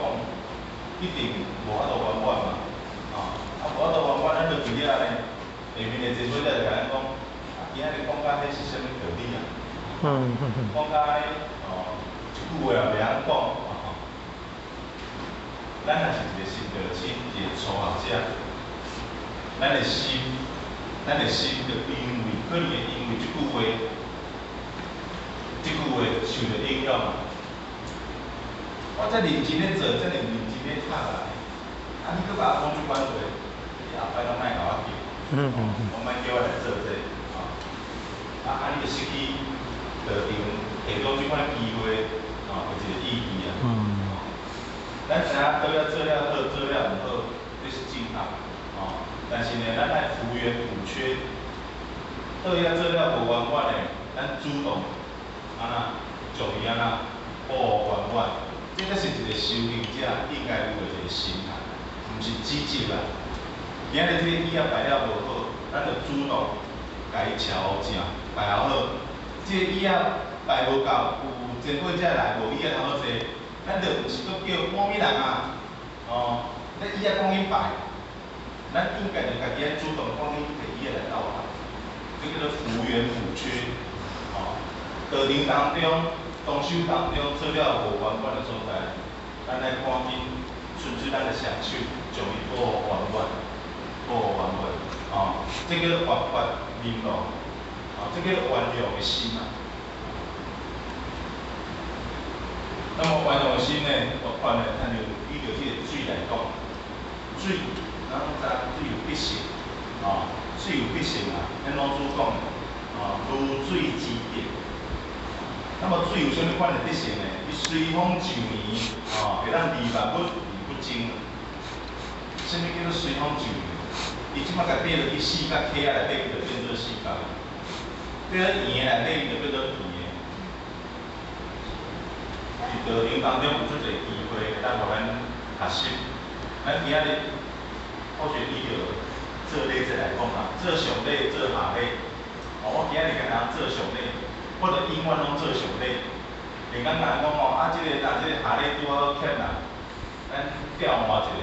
一定無法度圓滿嘛。哦，啊無法度圓滿，咱就佇遐呢，下面的坐者就共咱講，啊今仔日講甲彼是啥物道理啊？講甲按呢，哦，一句話也袂曉講。咱若是一個新道親，一個初學者，咱的心就因為可能會因為這句話受著影響啊。我遮認真咧做，遮爾認真咧讀來，啊你閣共我講這款話，你後擺攏莫共我叫，攏莫叫我來做這個，哦，啊按呢就失去道場提供這款機會，哦，的一個意義啊。咱知影倒遐做了好，做了毋好，這是正確，哦。但是呢，咱愛扶圓補缺，倒遐做了無圓滿的，咱主動按怎將伊按怎補圓滿，這才是一個修行者應該有的一個心態，毋是指責啦。今仔日這個椅仔擺了無好，咱就主動共伊喬正，擺好。這個椅仔擺無夠，有前輩者來無椅仔通好坐，咱就毋是閣叫某物人啊，哦，你椅仔趕緊擺，咱應該就家己愛主動趕緊提椅仔來鬥擺，這叫做扶圓補缺，哦，道場當中、同修當中做了無圓滿的所在，咱愛趕緊伸出咱的雙手，將伊補圓滿，補圓滿，哦，這叫做活潑玲瑯，哦，這叫做圓融的心啊。那麼圓融的心呢，活潑呢，親像以著這個水來講，水，咱攏知水有必性，哦，水有必性啊，咱老子講的，哦，如水之德。那麼水有啥物款的特性呢？伊隨風就年，哦，會當利萬物而不爭。啥物叫做隨風就年？伊這擺共缀落去四角溪仔內底，伊就變做四角；缀咧圓的內底，伊就變做圓的。佇道場當中有足濟機會，會當予咱學習。咱今仔日或許以著做禮節來講啦，做上禮、做下禮。哦，我今仔日共人做上禮，我就永遠攏做上禮。袂當共人講哦，啊，這個若這個下禮拄好欠人，咱調換一下，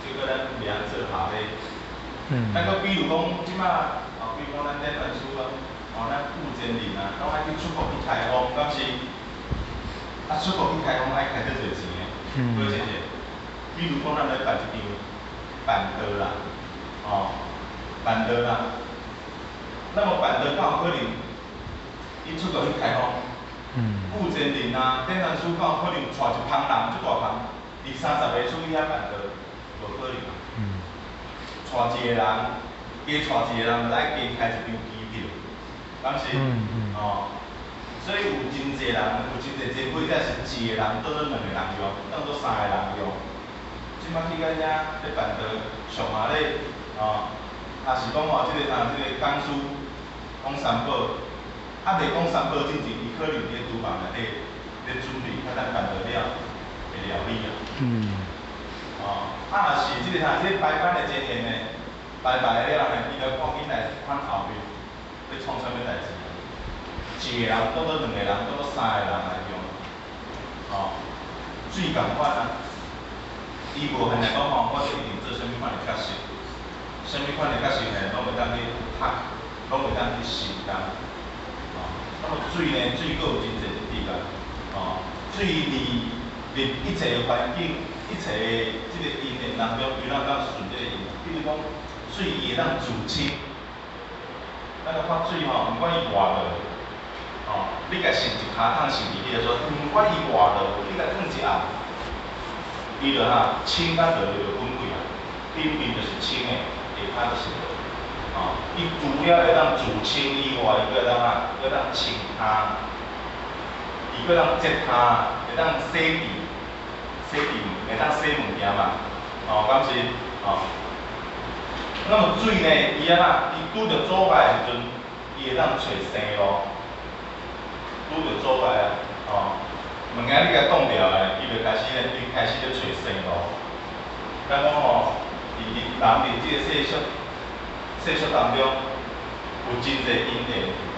結果咱袂曉做下禮。咱閣比如講，這擺哦，比如講咱練團師啊，哦，咱負責人啊，攏愛去出國去開放，敢是？啊，出國去開放愛開足濟錢的，對是是。比如講，咱來辦一場辦桌啦，哦，辦桌啦。那麼辦桌敢有可能？伊出國去開放，負責人啊，點傳師敢有可能帶一蜂人足大蜂，二三十個出去遐辦桌，無可能啊。帶一個人，加帶一個人，就愛加開一張機票，敢是？哦。所以有真濟人，有真濟前輩者是一個人當做兩個人用，當做三個人用。這擺去到遐咧辦桌上下咧，哦，也是講哦，這個啥，這個講師講三寶，啊未講三寶之前，伊可能佇咧廚房內底咧準備，較等辦桌了會料理啊。哦，啊若是這個啥，這個排班的情形呢，排排了呢，伊就趕緊來看後面咧創啥物代誌。一個人當做兩個人，當做三個人來用，哦，水仝款啊，伊無限來講吼，我就一定做啥物款的角色，啥物款的角色呢，攏會當去讀，攏會當去承擔，哦，那麼水呢，水閣有真濟特質啊，哦，水佇佇一切環境、一切的這個因緣當中，伊攏當順這個因，比如講，水伊會當自清，咱個看水吼，毋管伊偌熱。哦，你共伸一跤桶伸入去的時陣，毋管伊偌熱，你共囥一暗，伊就哈清甲落就分開啊。頂面就是清的，下跤就是濁。哦，伊除了會當自清以外，伊閣會當啥？閣當清跤，伊閣當潔跤，會當洗滌，洗滌會當洗物件嘛？哦，敢是？哦。那麼水呢？伊按怎？伊拄著阻礙的時陣，伊會當揣生路。拄著阻礙啊，哦，物件你共擋牢的，伊就開始咧，伊開始咧揣生路。咱講吼，伊伫人伫這个世俗當中，有真濟因緣，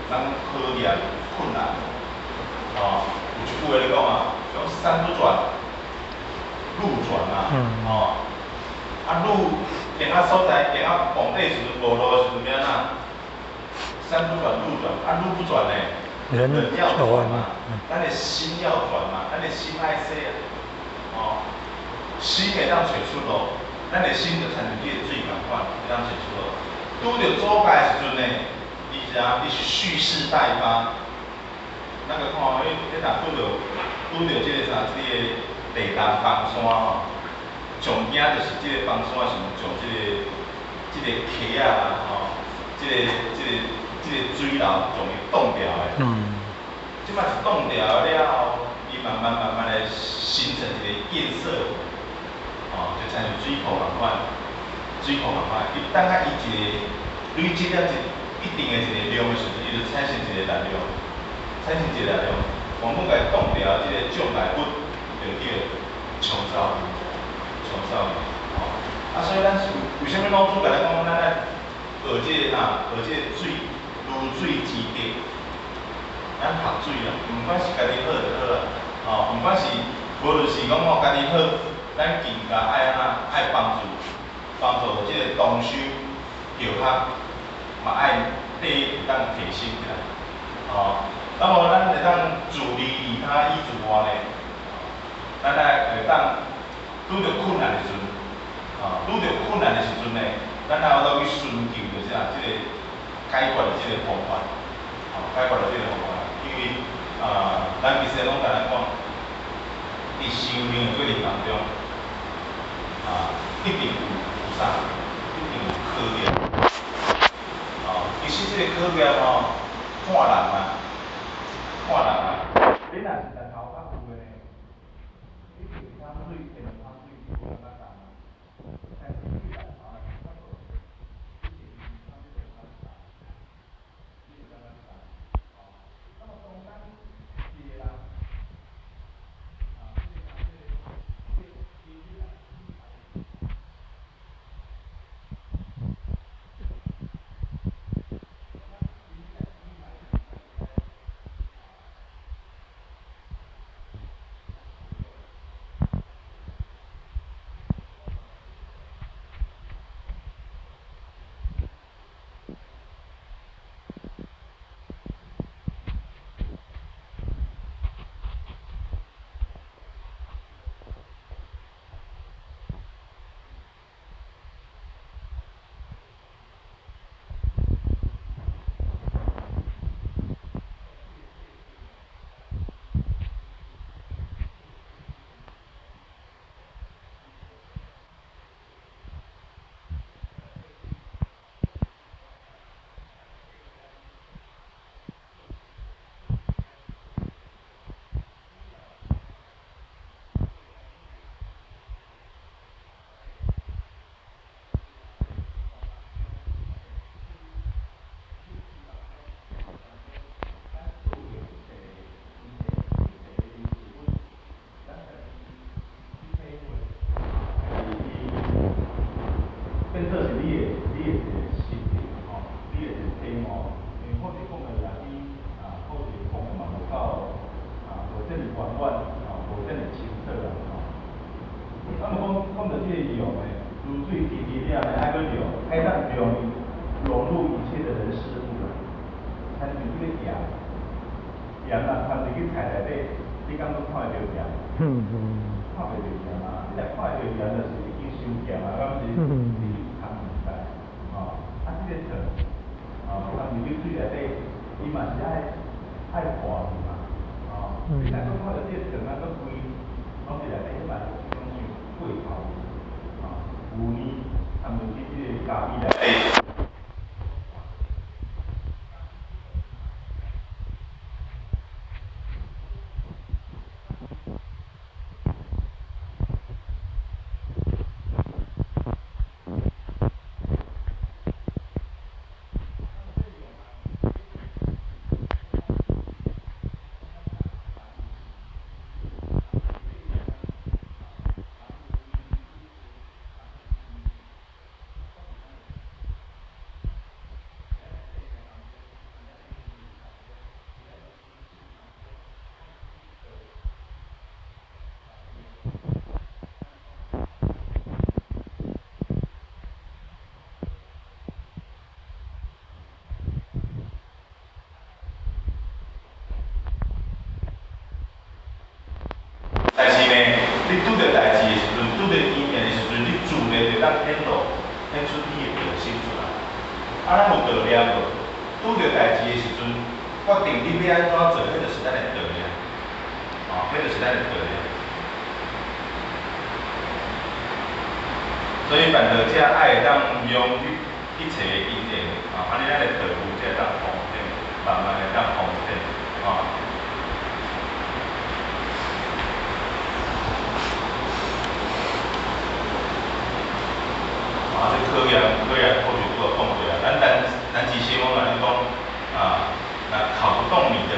咱考驗困難，哦，有一句話咧講啊，講山不轉，路轉啊，哦，啊路行啊所在，行啊碰底時陣無路的時陣欲按怎？山不轉路轉，啊路不轉呢？人要轉嘛，咱的心要轉嘛，咱的心愛洗啊，哦，心會當揣出路，咱的心就親像這個水仝款，會當揣出路。拄著阻礙的時陣呢，伊是啥？伊是蓄勢待發。咱就看彼若拄著這個啥，這個地動崩山吼，上驚就是這個崩山的時陣，將這個溪仔啦吼，這個水流將伊擋掉的。這擺一擋掉了後，伊慢慢慢慢來形成一個堰塞湖，哦，就親像水庫仝款，水庫仝款。伊等下伊一個累積了一定的一個量的時陣，伊就產生一個力量，產生一個力量，原本共伊擋掉這個障礙物，就叫沖走去，沖走去，哦。啊，所以咱是為啥物老祖共咱講，咱愛學這個啥？學這個水，如水之德。咱學水啦，毋管是家己好就好啦，吼，毋管是無論是講吼家己好，咱更加愛按怎？愛幫助這個同修教學，嘛愛對伊會當提升起來，吼。那麼咱會當自利利他以自我呢？咱來會當拄著困難的時陣，啊，拄著困難的時陣呢，咱才有法度去尋求著啥？這個解決的這個方法，吼，解決的這個方法。因為啊，咱其實攏共咱講，佇生命的過程當中，啊，一定有啥？一定有考驗。哦，其實這個考驗吼，看人啊，看人啊。你若是日頭較有的呢，你摕一桶水，摕兩桶水，無感覺重啊。但是你日頭若是較無，你摕兩桶水就感覺重，你就感覺重。哦，那麼當咱一個人，啊，這個這個，變做是你的一個心靈吼，你的一個體悟，因為好勢講的也比啊，好勢講的嘛無夠啊，無遮爾圓滿，吼，無遮爾清楚啦，吼。咱們講講著這個用的，如水滴滴了呢，愛閣用，愛當融入一切的人事物啦。親像這個鹽，鹽若摻入去菜內底，你敢閣看會著鹽？看袂著鹽啊！你若看會著鹽，就是已經傷鹹啊，敢是？已經有空問題，吼。啊，這個糖，吼，摻入去水內底，伊嘛是愛化去嘛，吼。你若閣看著這個糖啊，閣規攏佇內底，彼嘛是一種傷過頭，吼。牛奶摻入去這個咖啡內底。顯露、顯出你的道心出來。啊，咱有道念無？拄著代誌的時陣，決定你欲按怎做，彼就是咱的道念。哦，彼就是咱的道念。所以辦道者愛會當容於一切的因緣，啊，按呢咱的道路才會當方便，慢慢會當方便，啊。啊，這考驗考驗，過去拄仔講過啊。咱咱咱之前我共你講，啊，若考不動你的，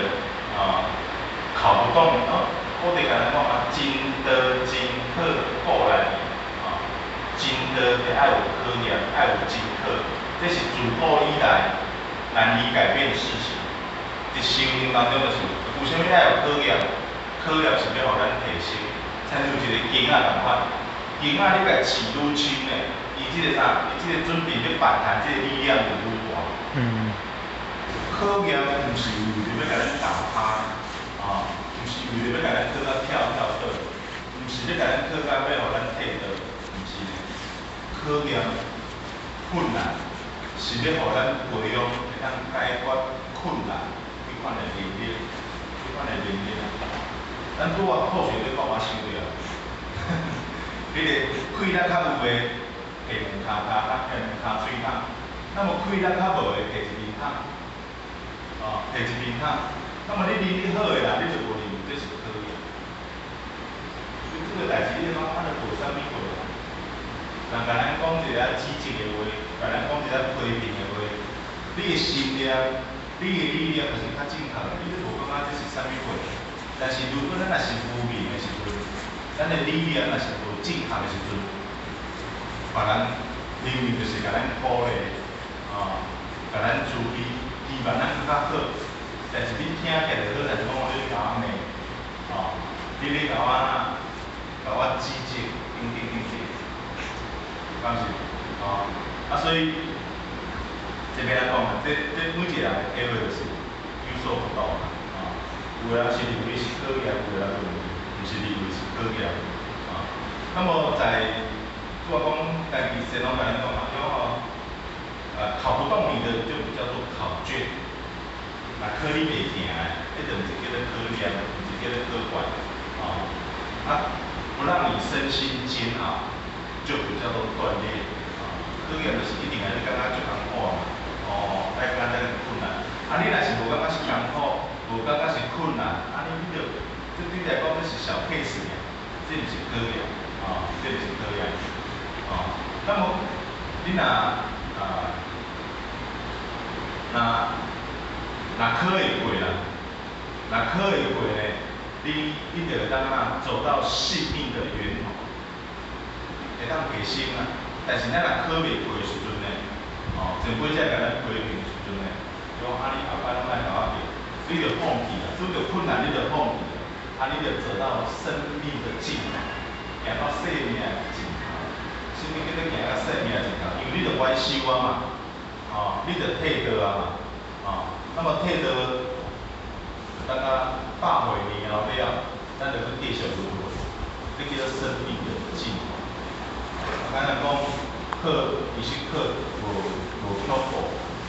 啊，考不動哦，我佇共咱講啊，真道真考過來，啊，真道就愛有考驗，愛有真考，這是自古以來難以改變的事情。佇修行當中就是，為啥物愛有考驗？考驗是欲予咱提升，親像一個弓仔仝款，弓仔你共刺愈深呢，伊這個啥？伊這個準備欲反彈，這個力量就愈大。考驗毋是為著欲共咱打趴，啊，毋是為著欲共咱考甲跳跳倒，毋是欲共咱考甲欲予咱退倒，毋是呢。考驗困難是欲予咱培養會當解決困難彼款的能力，彼款的能力。咱拄仔數學咧講我想著啊，彼個氣力較有的，提兩跤跤，提兩跤水桶；那麼氣力較無的，提一面桶，哦，提一面桶。那麼你能力好的人，你就無認為這是考驗。所以這個代誌，你感覺啊，就無啥物過啦。人共咱講一個指責的話，共咱講一個批評的話，你的心念、你的理念就是較正確的，你都無感覺這是啥物貨。但是如果咱若是無明的時陣，咱的理念若是無正確的時陣，別人明明就是共咱鼓勵，啊，共咱慈悲，希望咱閣較好。但是你聽起來就好，但是講你咧共我罵，哦，你咧共我哪，共我指責，等等等等，敢是？哦，啊所以這邊來講啊，這這每一個人的體會就是有所不同啦，啊，有的人是認為是考驗，有的人認為毋是認為是考驗，啊，那麼在拄仔講家己先攏共咱講啊，叫吼，考不動你的就不叫做考卷，若考你袂行的，彼就毋是叫做考驗，毋是叫做考卷，哦，啊，不讓你身心煎熬，就不叫做鍛鍊，啊，考驗就是一定愛你感覺足艱苦嘛，哦，愛感覺困難，啊，你若是無感覺是艱苦，無感覺是困難，啊，你就，這對你來講這是小 case 爾，這毋是考驗，啊，這毋是考驗，啊，那麼你若啊，若若考會過啦，若考會過呢，你就會當啊走到性命的源頭，會當提升啊。但是咱若考袂過的時陣呢，哦，前輩才共咱批評的時陣呢，就講啊你後擺攏莫共我叫，你就放棄啦，拄著困難你就放棄啦，啊你就走到生命的盡頭，行到生命的盡頭。啥物叫做行到生命的盡頭？因為你就冤修啊嘛，哦，你就退道啊嘛，哦，那麼退道，等啊百歲年後了，咱就閣繼續輪迴，這叫做生命的盡頭。啊，咱講考，其實考無無恐怖，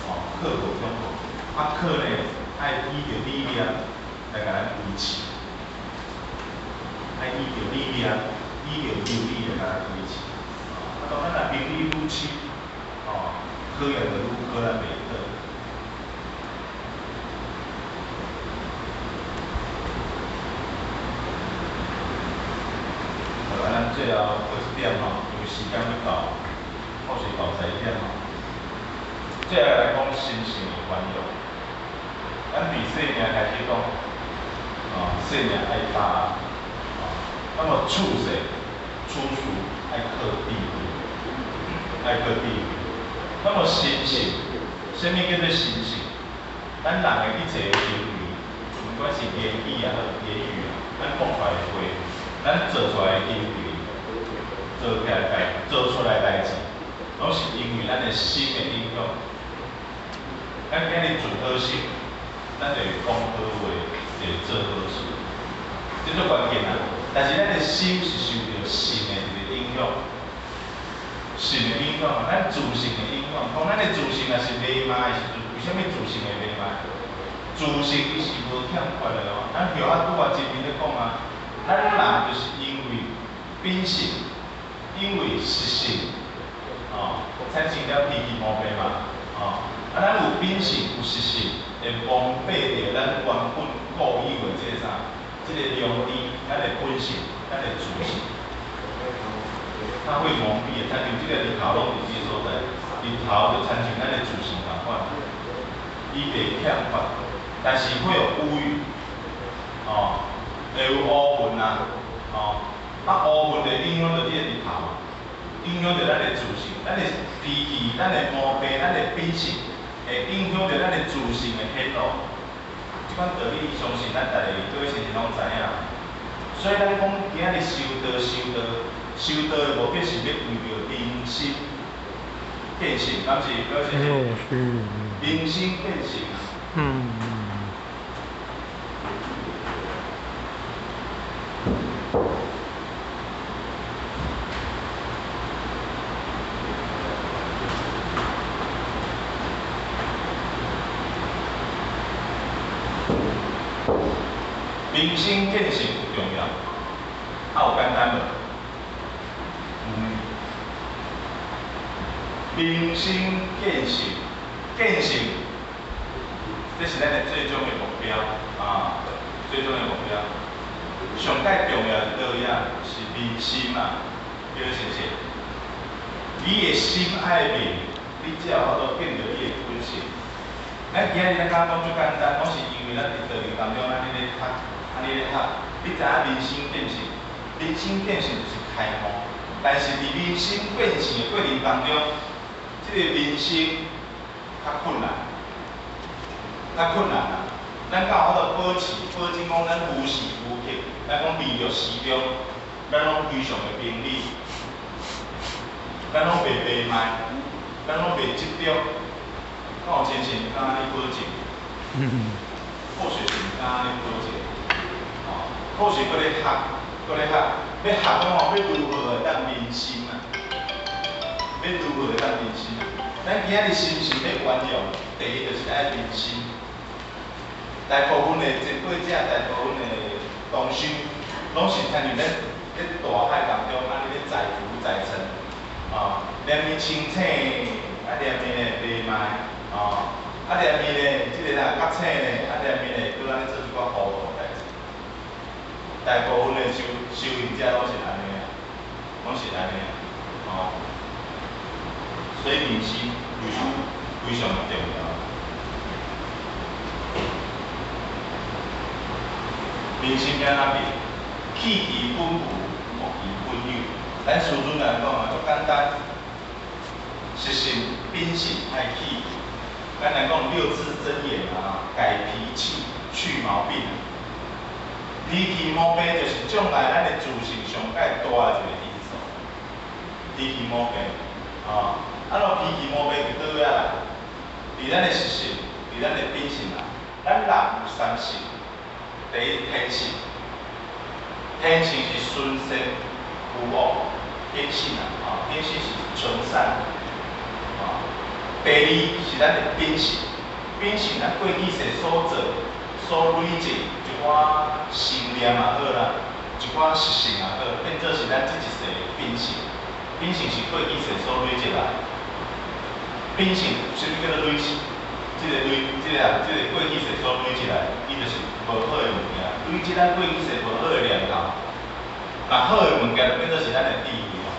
哦，考無恐怖，啊考呢愛依著理念來共咱維持，愛依著理念，依著道理來共咱維持。啊，當咱若明理愈深，哦，考驗就愈考咱袂倒。好，啊，咱最後閣一點吼，因為時間欲到，好勢到11點吼。最後來講心性的涵養。咱佇細命開始講，哦，細命愛大，哦，那麼處世處事愛靠智慧，愛靠智慧。那麼心性，啥物叫做心性？咱人的一切行為，毋管是言語也好，言語啊，咱講出來的話，咱做出來的行為，做起來代，做出來代誌，攏是因為咱的心的影響。咱今日存好心，咱就會講好話，就會做好事，這足關鍵啊！但是咱的心是受著心的一個影響。性的影响啊，咱自性的影响。讲咱的自性若是迷茫的时阵，为啥物自性会迷茫？自性伊是无欠缺的哦。咱后仔拄仔前面咧讲啊，咱人就是因为秉性，因为习性，哦，产生了脾气毛病嘛，哦，啊，咱有秉性有习性，会蒙蔽著咱原本固有的這个啥，這個良知，咱的本性，咱的自性，它會蒙蔽的，親像這個日頭攏佇這個所在，日頭就親像咱的自性仝款，伊袂欠缺，但是會有烏雲，哦，會有烏雲啊，哦，啊烏雲就影響著這個日頭，影響著咱的自性，咱的脾氣、咱的毛病、咱的秉性，會影響著咱的自性的顯露。這款道理，相信咱逐个各位先生攏知影。所以咱講今仔日修道、修道、修道的目的是欲為著明心見性，敢是各位先生？是。明心見性。明心見性有重要，啊有簡單無？明心見性，見性，這是咱的最終的目標啊！最終的目標。上蓋重要的道理是明心嘛，對是毋是？你的心愛明，你才有法度見著你的本性。咱今日咱敢講足簡單，攏是因為咱佇道場當中，咱咧學，按呢咧學，你知影明心見性，明心見性就是開悟。但是佇明心見性的過程當中，這個明心較困難，較困難啊！咱敢有法度保持，保證講咱無時無刻，咱講彌勒時中，咱攏非常的明理，咱攏袂迷茫，咱攏袂執著。敢有親像敢按呢保證？科學是毋敢按呢保證，哦，科學閣咧學，閣咧學，欲學講吼，欲如何會當明心啊？欲如何會當明心？咱今仔日是毋是欲運用？第一就是愛明心。大部分的前輩者，大部分的同修，攏是親像咧咧大海當中，按呢咧載浮載沉，哦，連伊清醒，啊連伊咧迷茫。哦，啊連伊咧，這個啦覺醒咧，啊連伊咧，閣按呢做一寡糊塗代誌。大部分的修行者攏是按呢啊，攏是按呢啊，哦。所以明心非常非常的重要。明心欲按怎變？棄其本無，悟其本有。咱師尊來講啊，足簡單，習性秉性愛去。咱來講六字真言啊，改脾氣，去毛病。脾氣毛病就是障礙咱的自性上蓋大的一個因素。脾氣毛病，啊，啊若脾氣毛病佇佗位仔來？佇咱的習性，佇咱的秉性啊。咱人有三性，第一天性，天性是純善無惡，天性啊，啊，天性是純善。第二是咱的秉性，秉性咱過去世所做、所累積一寡信念也好啦，一寡習性也好，變做是咱這一世的秉性。秉性是過去世所累積來。秉性啥物叫做累積？這個累，這個啊，這個過去世所累積來，伊就是無好的物件，累積咱過去世無好的念頭。若好的物件就變做是咱的智慧咯，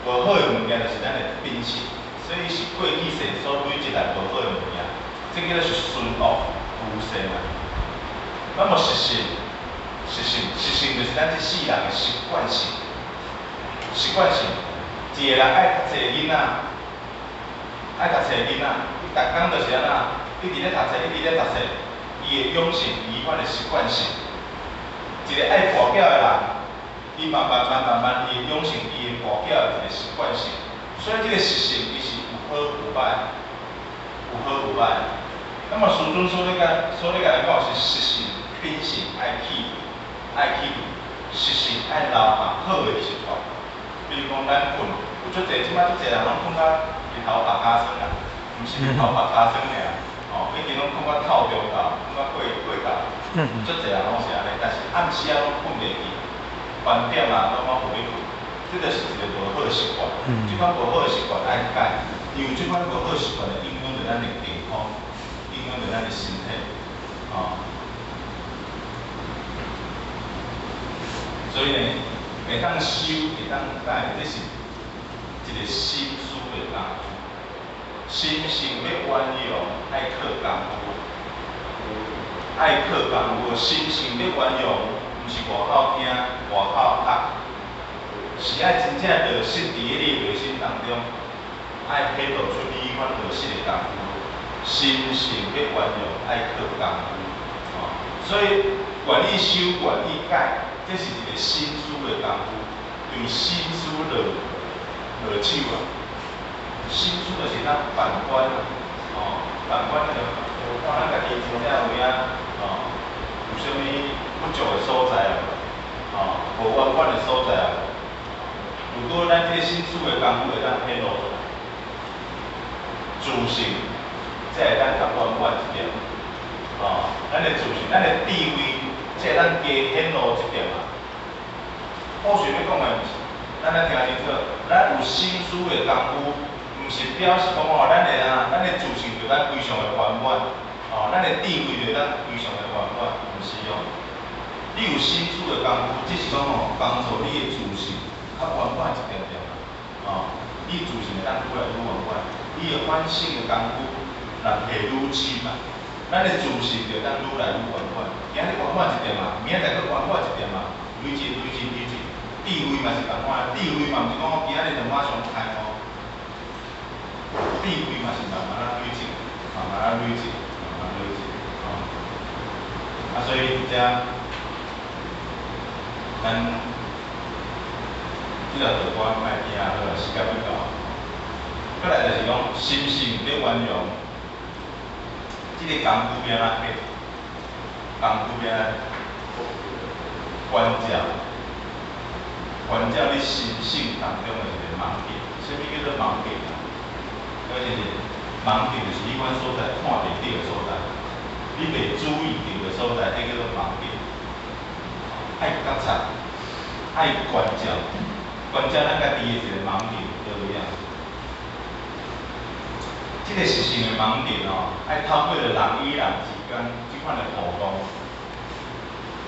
無好的物件就是咱的秉性。所以是過去世所累積來無好的物件，這叫做是順惡無善啊。那麼習性，習性，習性就是咱這世人的習慣性，習慣性。一個人愛讀冊的囡仔，愛讀冊的囡仔，伊逐工就是按怎，一直咧讀冊，一直咧讀冊，伊會養成伊彼款的習慣性。一個愛跋筊的人，伊慢慢慢慢慢，伊會養成伊的跋筊的一個習慣性。所以這個習性，伊是有好有歹，有好有歹。那麼師尊所咧共，所咧共咱講是習性、秉性愛去，愛去，習性愛留下好的習慣。比如講，咱睏規有足濟，這擺足濟人攏睏甲日頭白跤酸啦，毋是日頭白跤酸爾，哦，已經攏睏甲透中晝，睏甲過過晝，足濟人攏是按呢，但是暗時仔攏睏袂去，斑點啊攏攏無欲睏，這就是一個無好的習慣。這款無好的習慣愛改，因為這款無好習慣會影響著咱的健康，影響著咱的身體，哦。所以呢，會當修，會當改，這是一個心思的工夫。心性欲圓融，愛靠工夫，愛靠工夫。心性欲圓融，毋是外口聽，外口學，是愛真正落實佇咧你的內心當中，愛顯露出你彼款落實的工夫。心性欲圓融，愛靠工夫。哦，所以願意修，願意改，這是一個心思的工夫，對心思落落手啊。心思就是咱反觀啊，哦，反觀那個，看咱家己真正有影，哦，有啥物不足的所在啊？哦，無圓滿的所在啊？如果咱這個心思的工夫會當顯露出來，自信才會當較圓滿一點。哦，咱的自信，咱的智慧，才會當加顯露一點啊。我想欲講的毋是，咱愛聽清楚，咱有心思的工夫，毋是表示講吼，咱的啊，咱的自信就當非常的圓滿，哦，咱的智慧就當非常的圓滿，毋是哦。你有心思的工夫，只是講吼，幫助你的自信較圓滿一點點啦，哦，你自信會當愈來愈圓滿，你的反省的工夫，若下愈深啊，咱的自信就當愈來愈圓滿。今仔日圓滿一點嘛，明仔載閣圓滿一點嘛，累積累積累積，智慧嘛是仝款，智慧嘛毋是講我今仔日就馬上開悟。智慧嘛是慢慢仔累積，慢慢仔累積，慢慢累積，哦。啊，所以佇遮，咱這條道觀莫驚好啊，時間欲到。過來就是講，心性欲圓融，這個工夫欲按怎下？工夫欲按怎關照，關照你心性當中的一個盲點。啥物叫做盲點啊？而且是盲點，就是彼款所在看袂著的所在，你袂注意著的所在，彼叫做盲點。愛覺察，愛關照，關照咱家己的一個盲點，佗位啊？這個習性的盲點哦，愛透過著人與人之間這款的互動，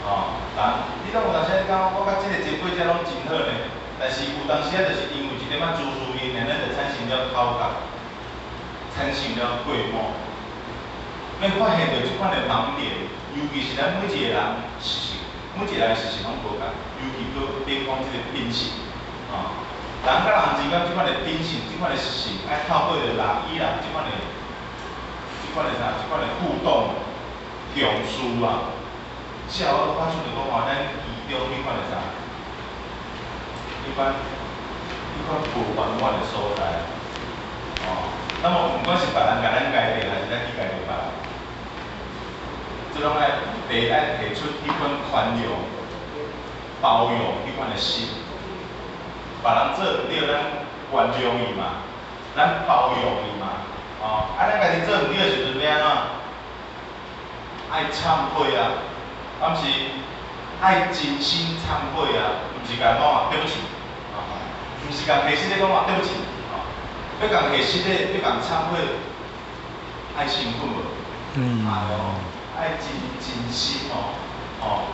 哦，人，你攏有當時仔感覺我佮這個前輩者攏真好呢，但是有當時仔就是因為一點仔自私因，咱就產生了口角，產生了過目。欲發現著這款的盲點，尤其是咱每一個人習性，每一個人習性攏無仝，尤其閣別講這個品性，哦，人佮人之間這款的品性、這款的習性，愛透過著人與人這款的、這款的啥、這款的互動、共事啊，才有法度發出著講吼，咱其中彼款的啥，彼款、彼款無圓滿的所在，哦，那麼毋管是別人共咱改變，還是咱去改變別人，這攏愛第一愛提出彼款寬容、包容彼款的心。別人做毋對，咱原諒伊嘛，咱包容伊嘛，哦，啊，咱家己做毋對的時陣欲按怎？愛懺悔啊，啊毋是愛真心懺悔啊，毋是共講啊，對不起，哦，毋是共下實咧講啊，對不起，哦，欲共下實咧，欲共懺悔，愛誠懇無？愛哦，愛真真心哦，哦。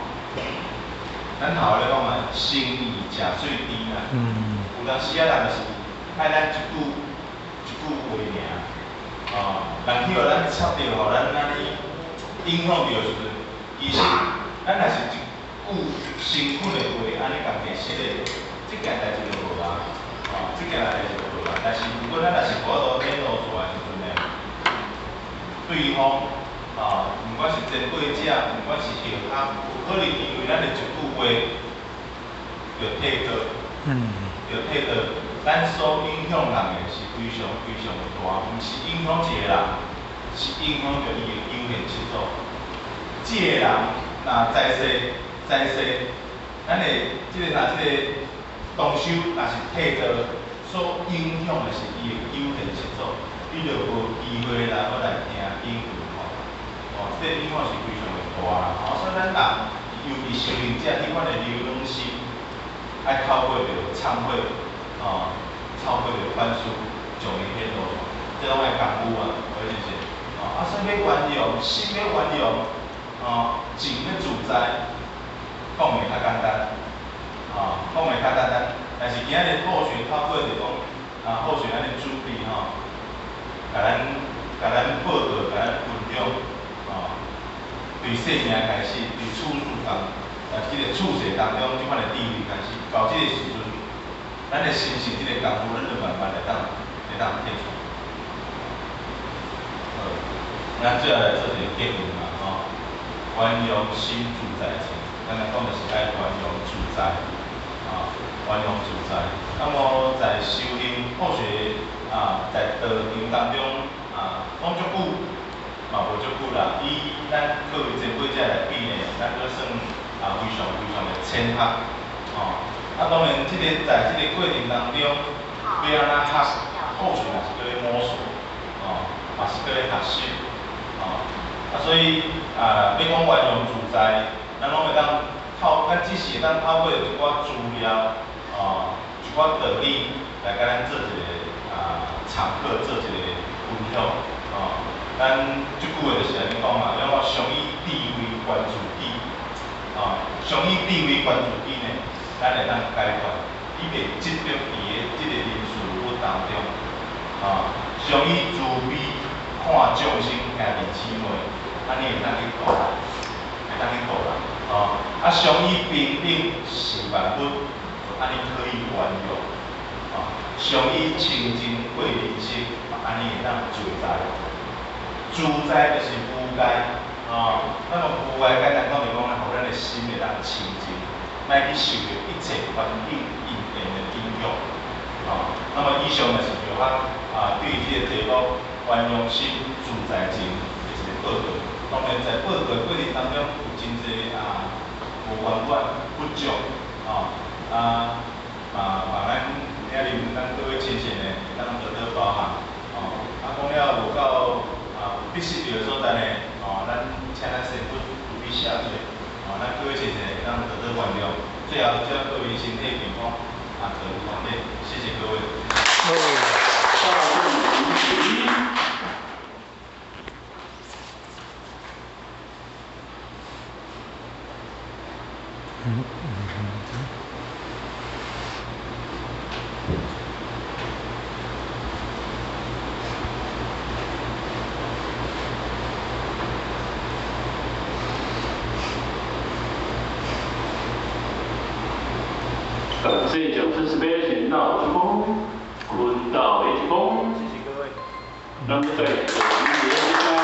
咱頭咧講啊，誠意誠水甜啊。有當時啊，人就是愛咱一句一句話爾，哦，人去予咱插著，予咱按呢影響著的時陣，其實咱若是一句誠懇的話，按呢共解釋的，這件代誌就無啊，哦，這件代誌就無啊。但是如果咱若是無法度顯露出來的時陣呢，對方啊，毋管是前輩者，毋管是同學，有可能因為咱的一句話，就退倒，就退倒。咱所影響人的是非常非常的大，毋是影響一個人，是影響著伊的修煉七祖。這個人若在世在世，咱的這個啥這個同修若是退倒，所影響的是伊的九天七祖，伊就無機會啦，閣來聽經聞法。哦，這個影響是非常的大啦。哦，所以咱人，尤其修行者，彼款的流轉心，愛透過著懺悔，哦，透過著反思，將伊顯露出來，這攏愛功夫啊，有是毋是？哦，啊，所以欲圓融，心欲圓融，哦，靜欲自在，講的較簡單，哦，講的較簡單，但是今仔日後學透過就講，啊，後學按呢準備吼，共咱報告，共咱分享，哦，對生命開始，對處事當，啊，這個處世當中，這款的智慧開始，到這個時陣，咱的心性這個功夫，咱就慢慢會當提出來。好，咱最後來做一個結論嘛，吼，圓融心自在情，咱來講就是愛圓融自在，啊，圓融自在。那麼在修行後學啊，在道場當中啊，講足久嘛無足久啦。以咱各位前輩者來比呢，咱閣算啊非常非常的淺學，吼。啊，當然，這個在這個過程當中，欲按怎學，後學也是閣咧摸索，吼，嘛是閣咧學習，吼。啊，所以啊，欲講圓融自在，咱攏會當透，咱只是會當透過一寡資料，哦，一寡道理來共咱做一個啊參考，做一個分享，哦。咱這句話就是按呢講啦，要我常以智慧觀自己，哦，常以智慧觀自己呢，咱會當解脫，你袂執著佇咧這個人事物當中，啊，常以慈悲看眾生兄弟姊妹，按呢會當去度人，會當去度人，哦，啊，常以平等視萬物，按呢可以圓融，啊，常以清淨過人生，按呢會當自在。自在就是無礙，啊，那麼無礙簡單講就講，予咱的心會當清淨，莫去受著一切環境因緣的影響，啊，那麼以上就是就較啊，對這個題目圓融心自在情的一個報告。當然在報告過程當中有真濟啊無圓滿不足，啊啊嘛嘛咱遐爾咱各位親戚呢，會當多多包涵，哦，啊講了無夠。啊，有必須著的所在呢，哦，咱請咱師父慈悲赦罪，哦，咱各位親戚會當多多原諒。最後，祝各位身體健康，啊，道路方便，謝謝各位。大眾起。感謝掌聲是杯，行道之功，坤道一功。謝謝各位。咱們再。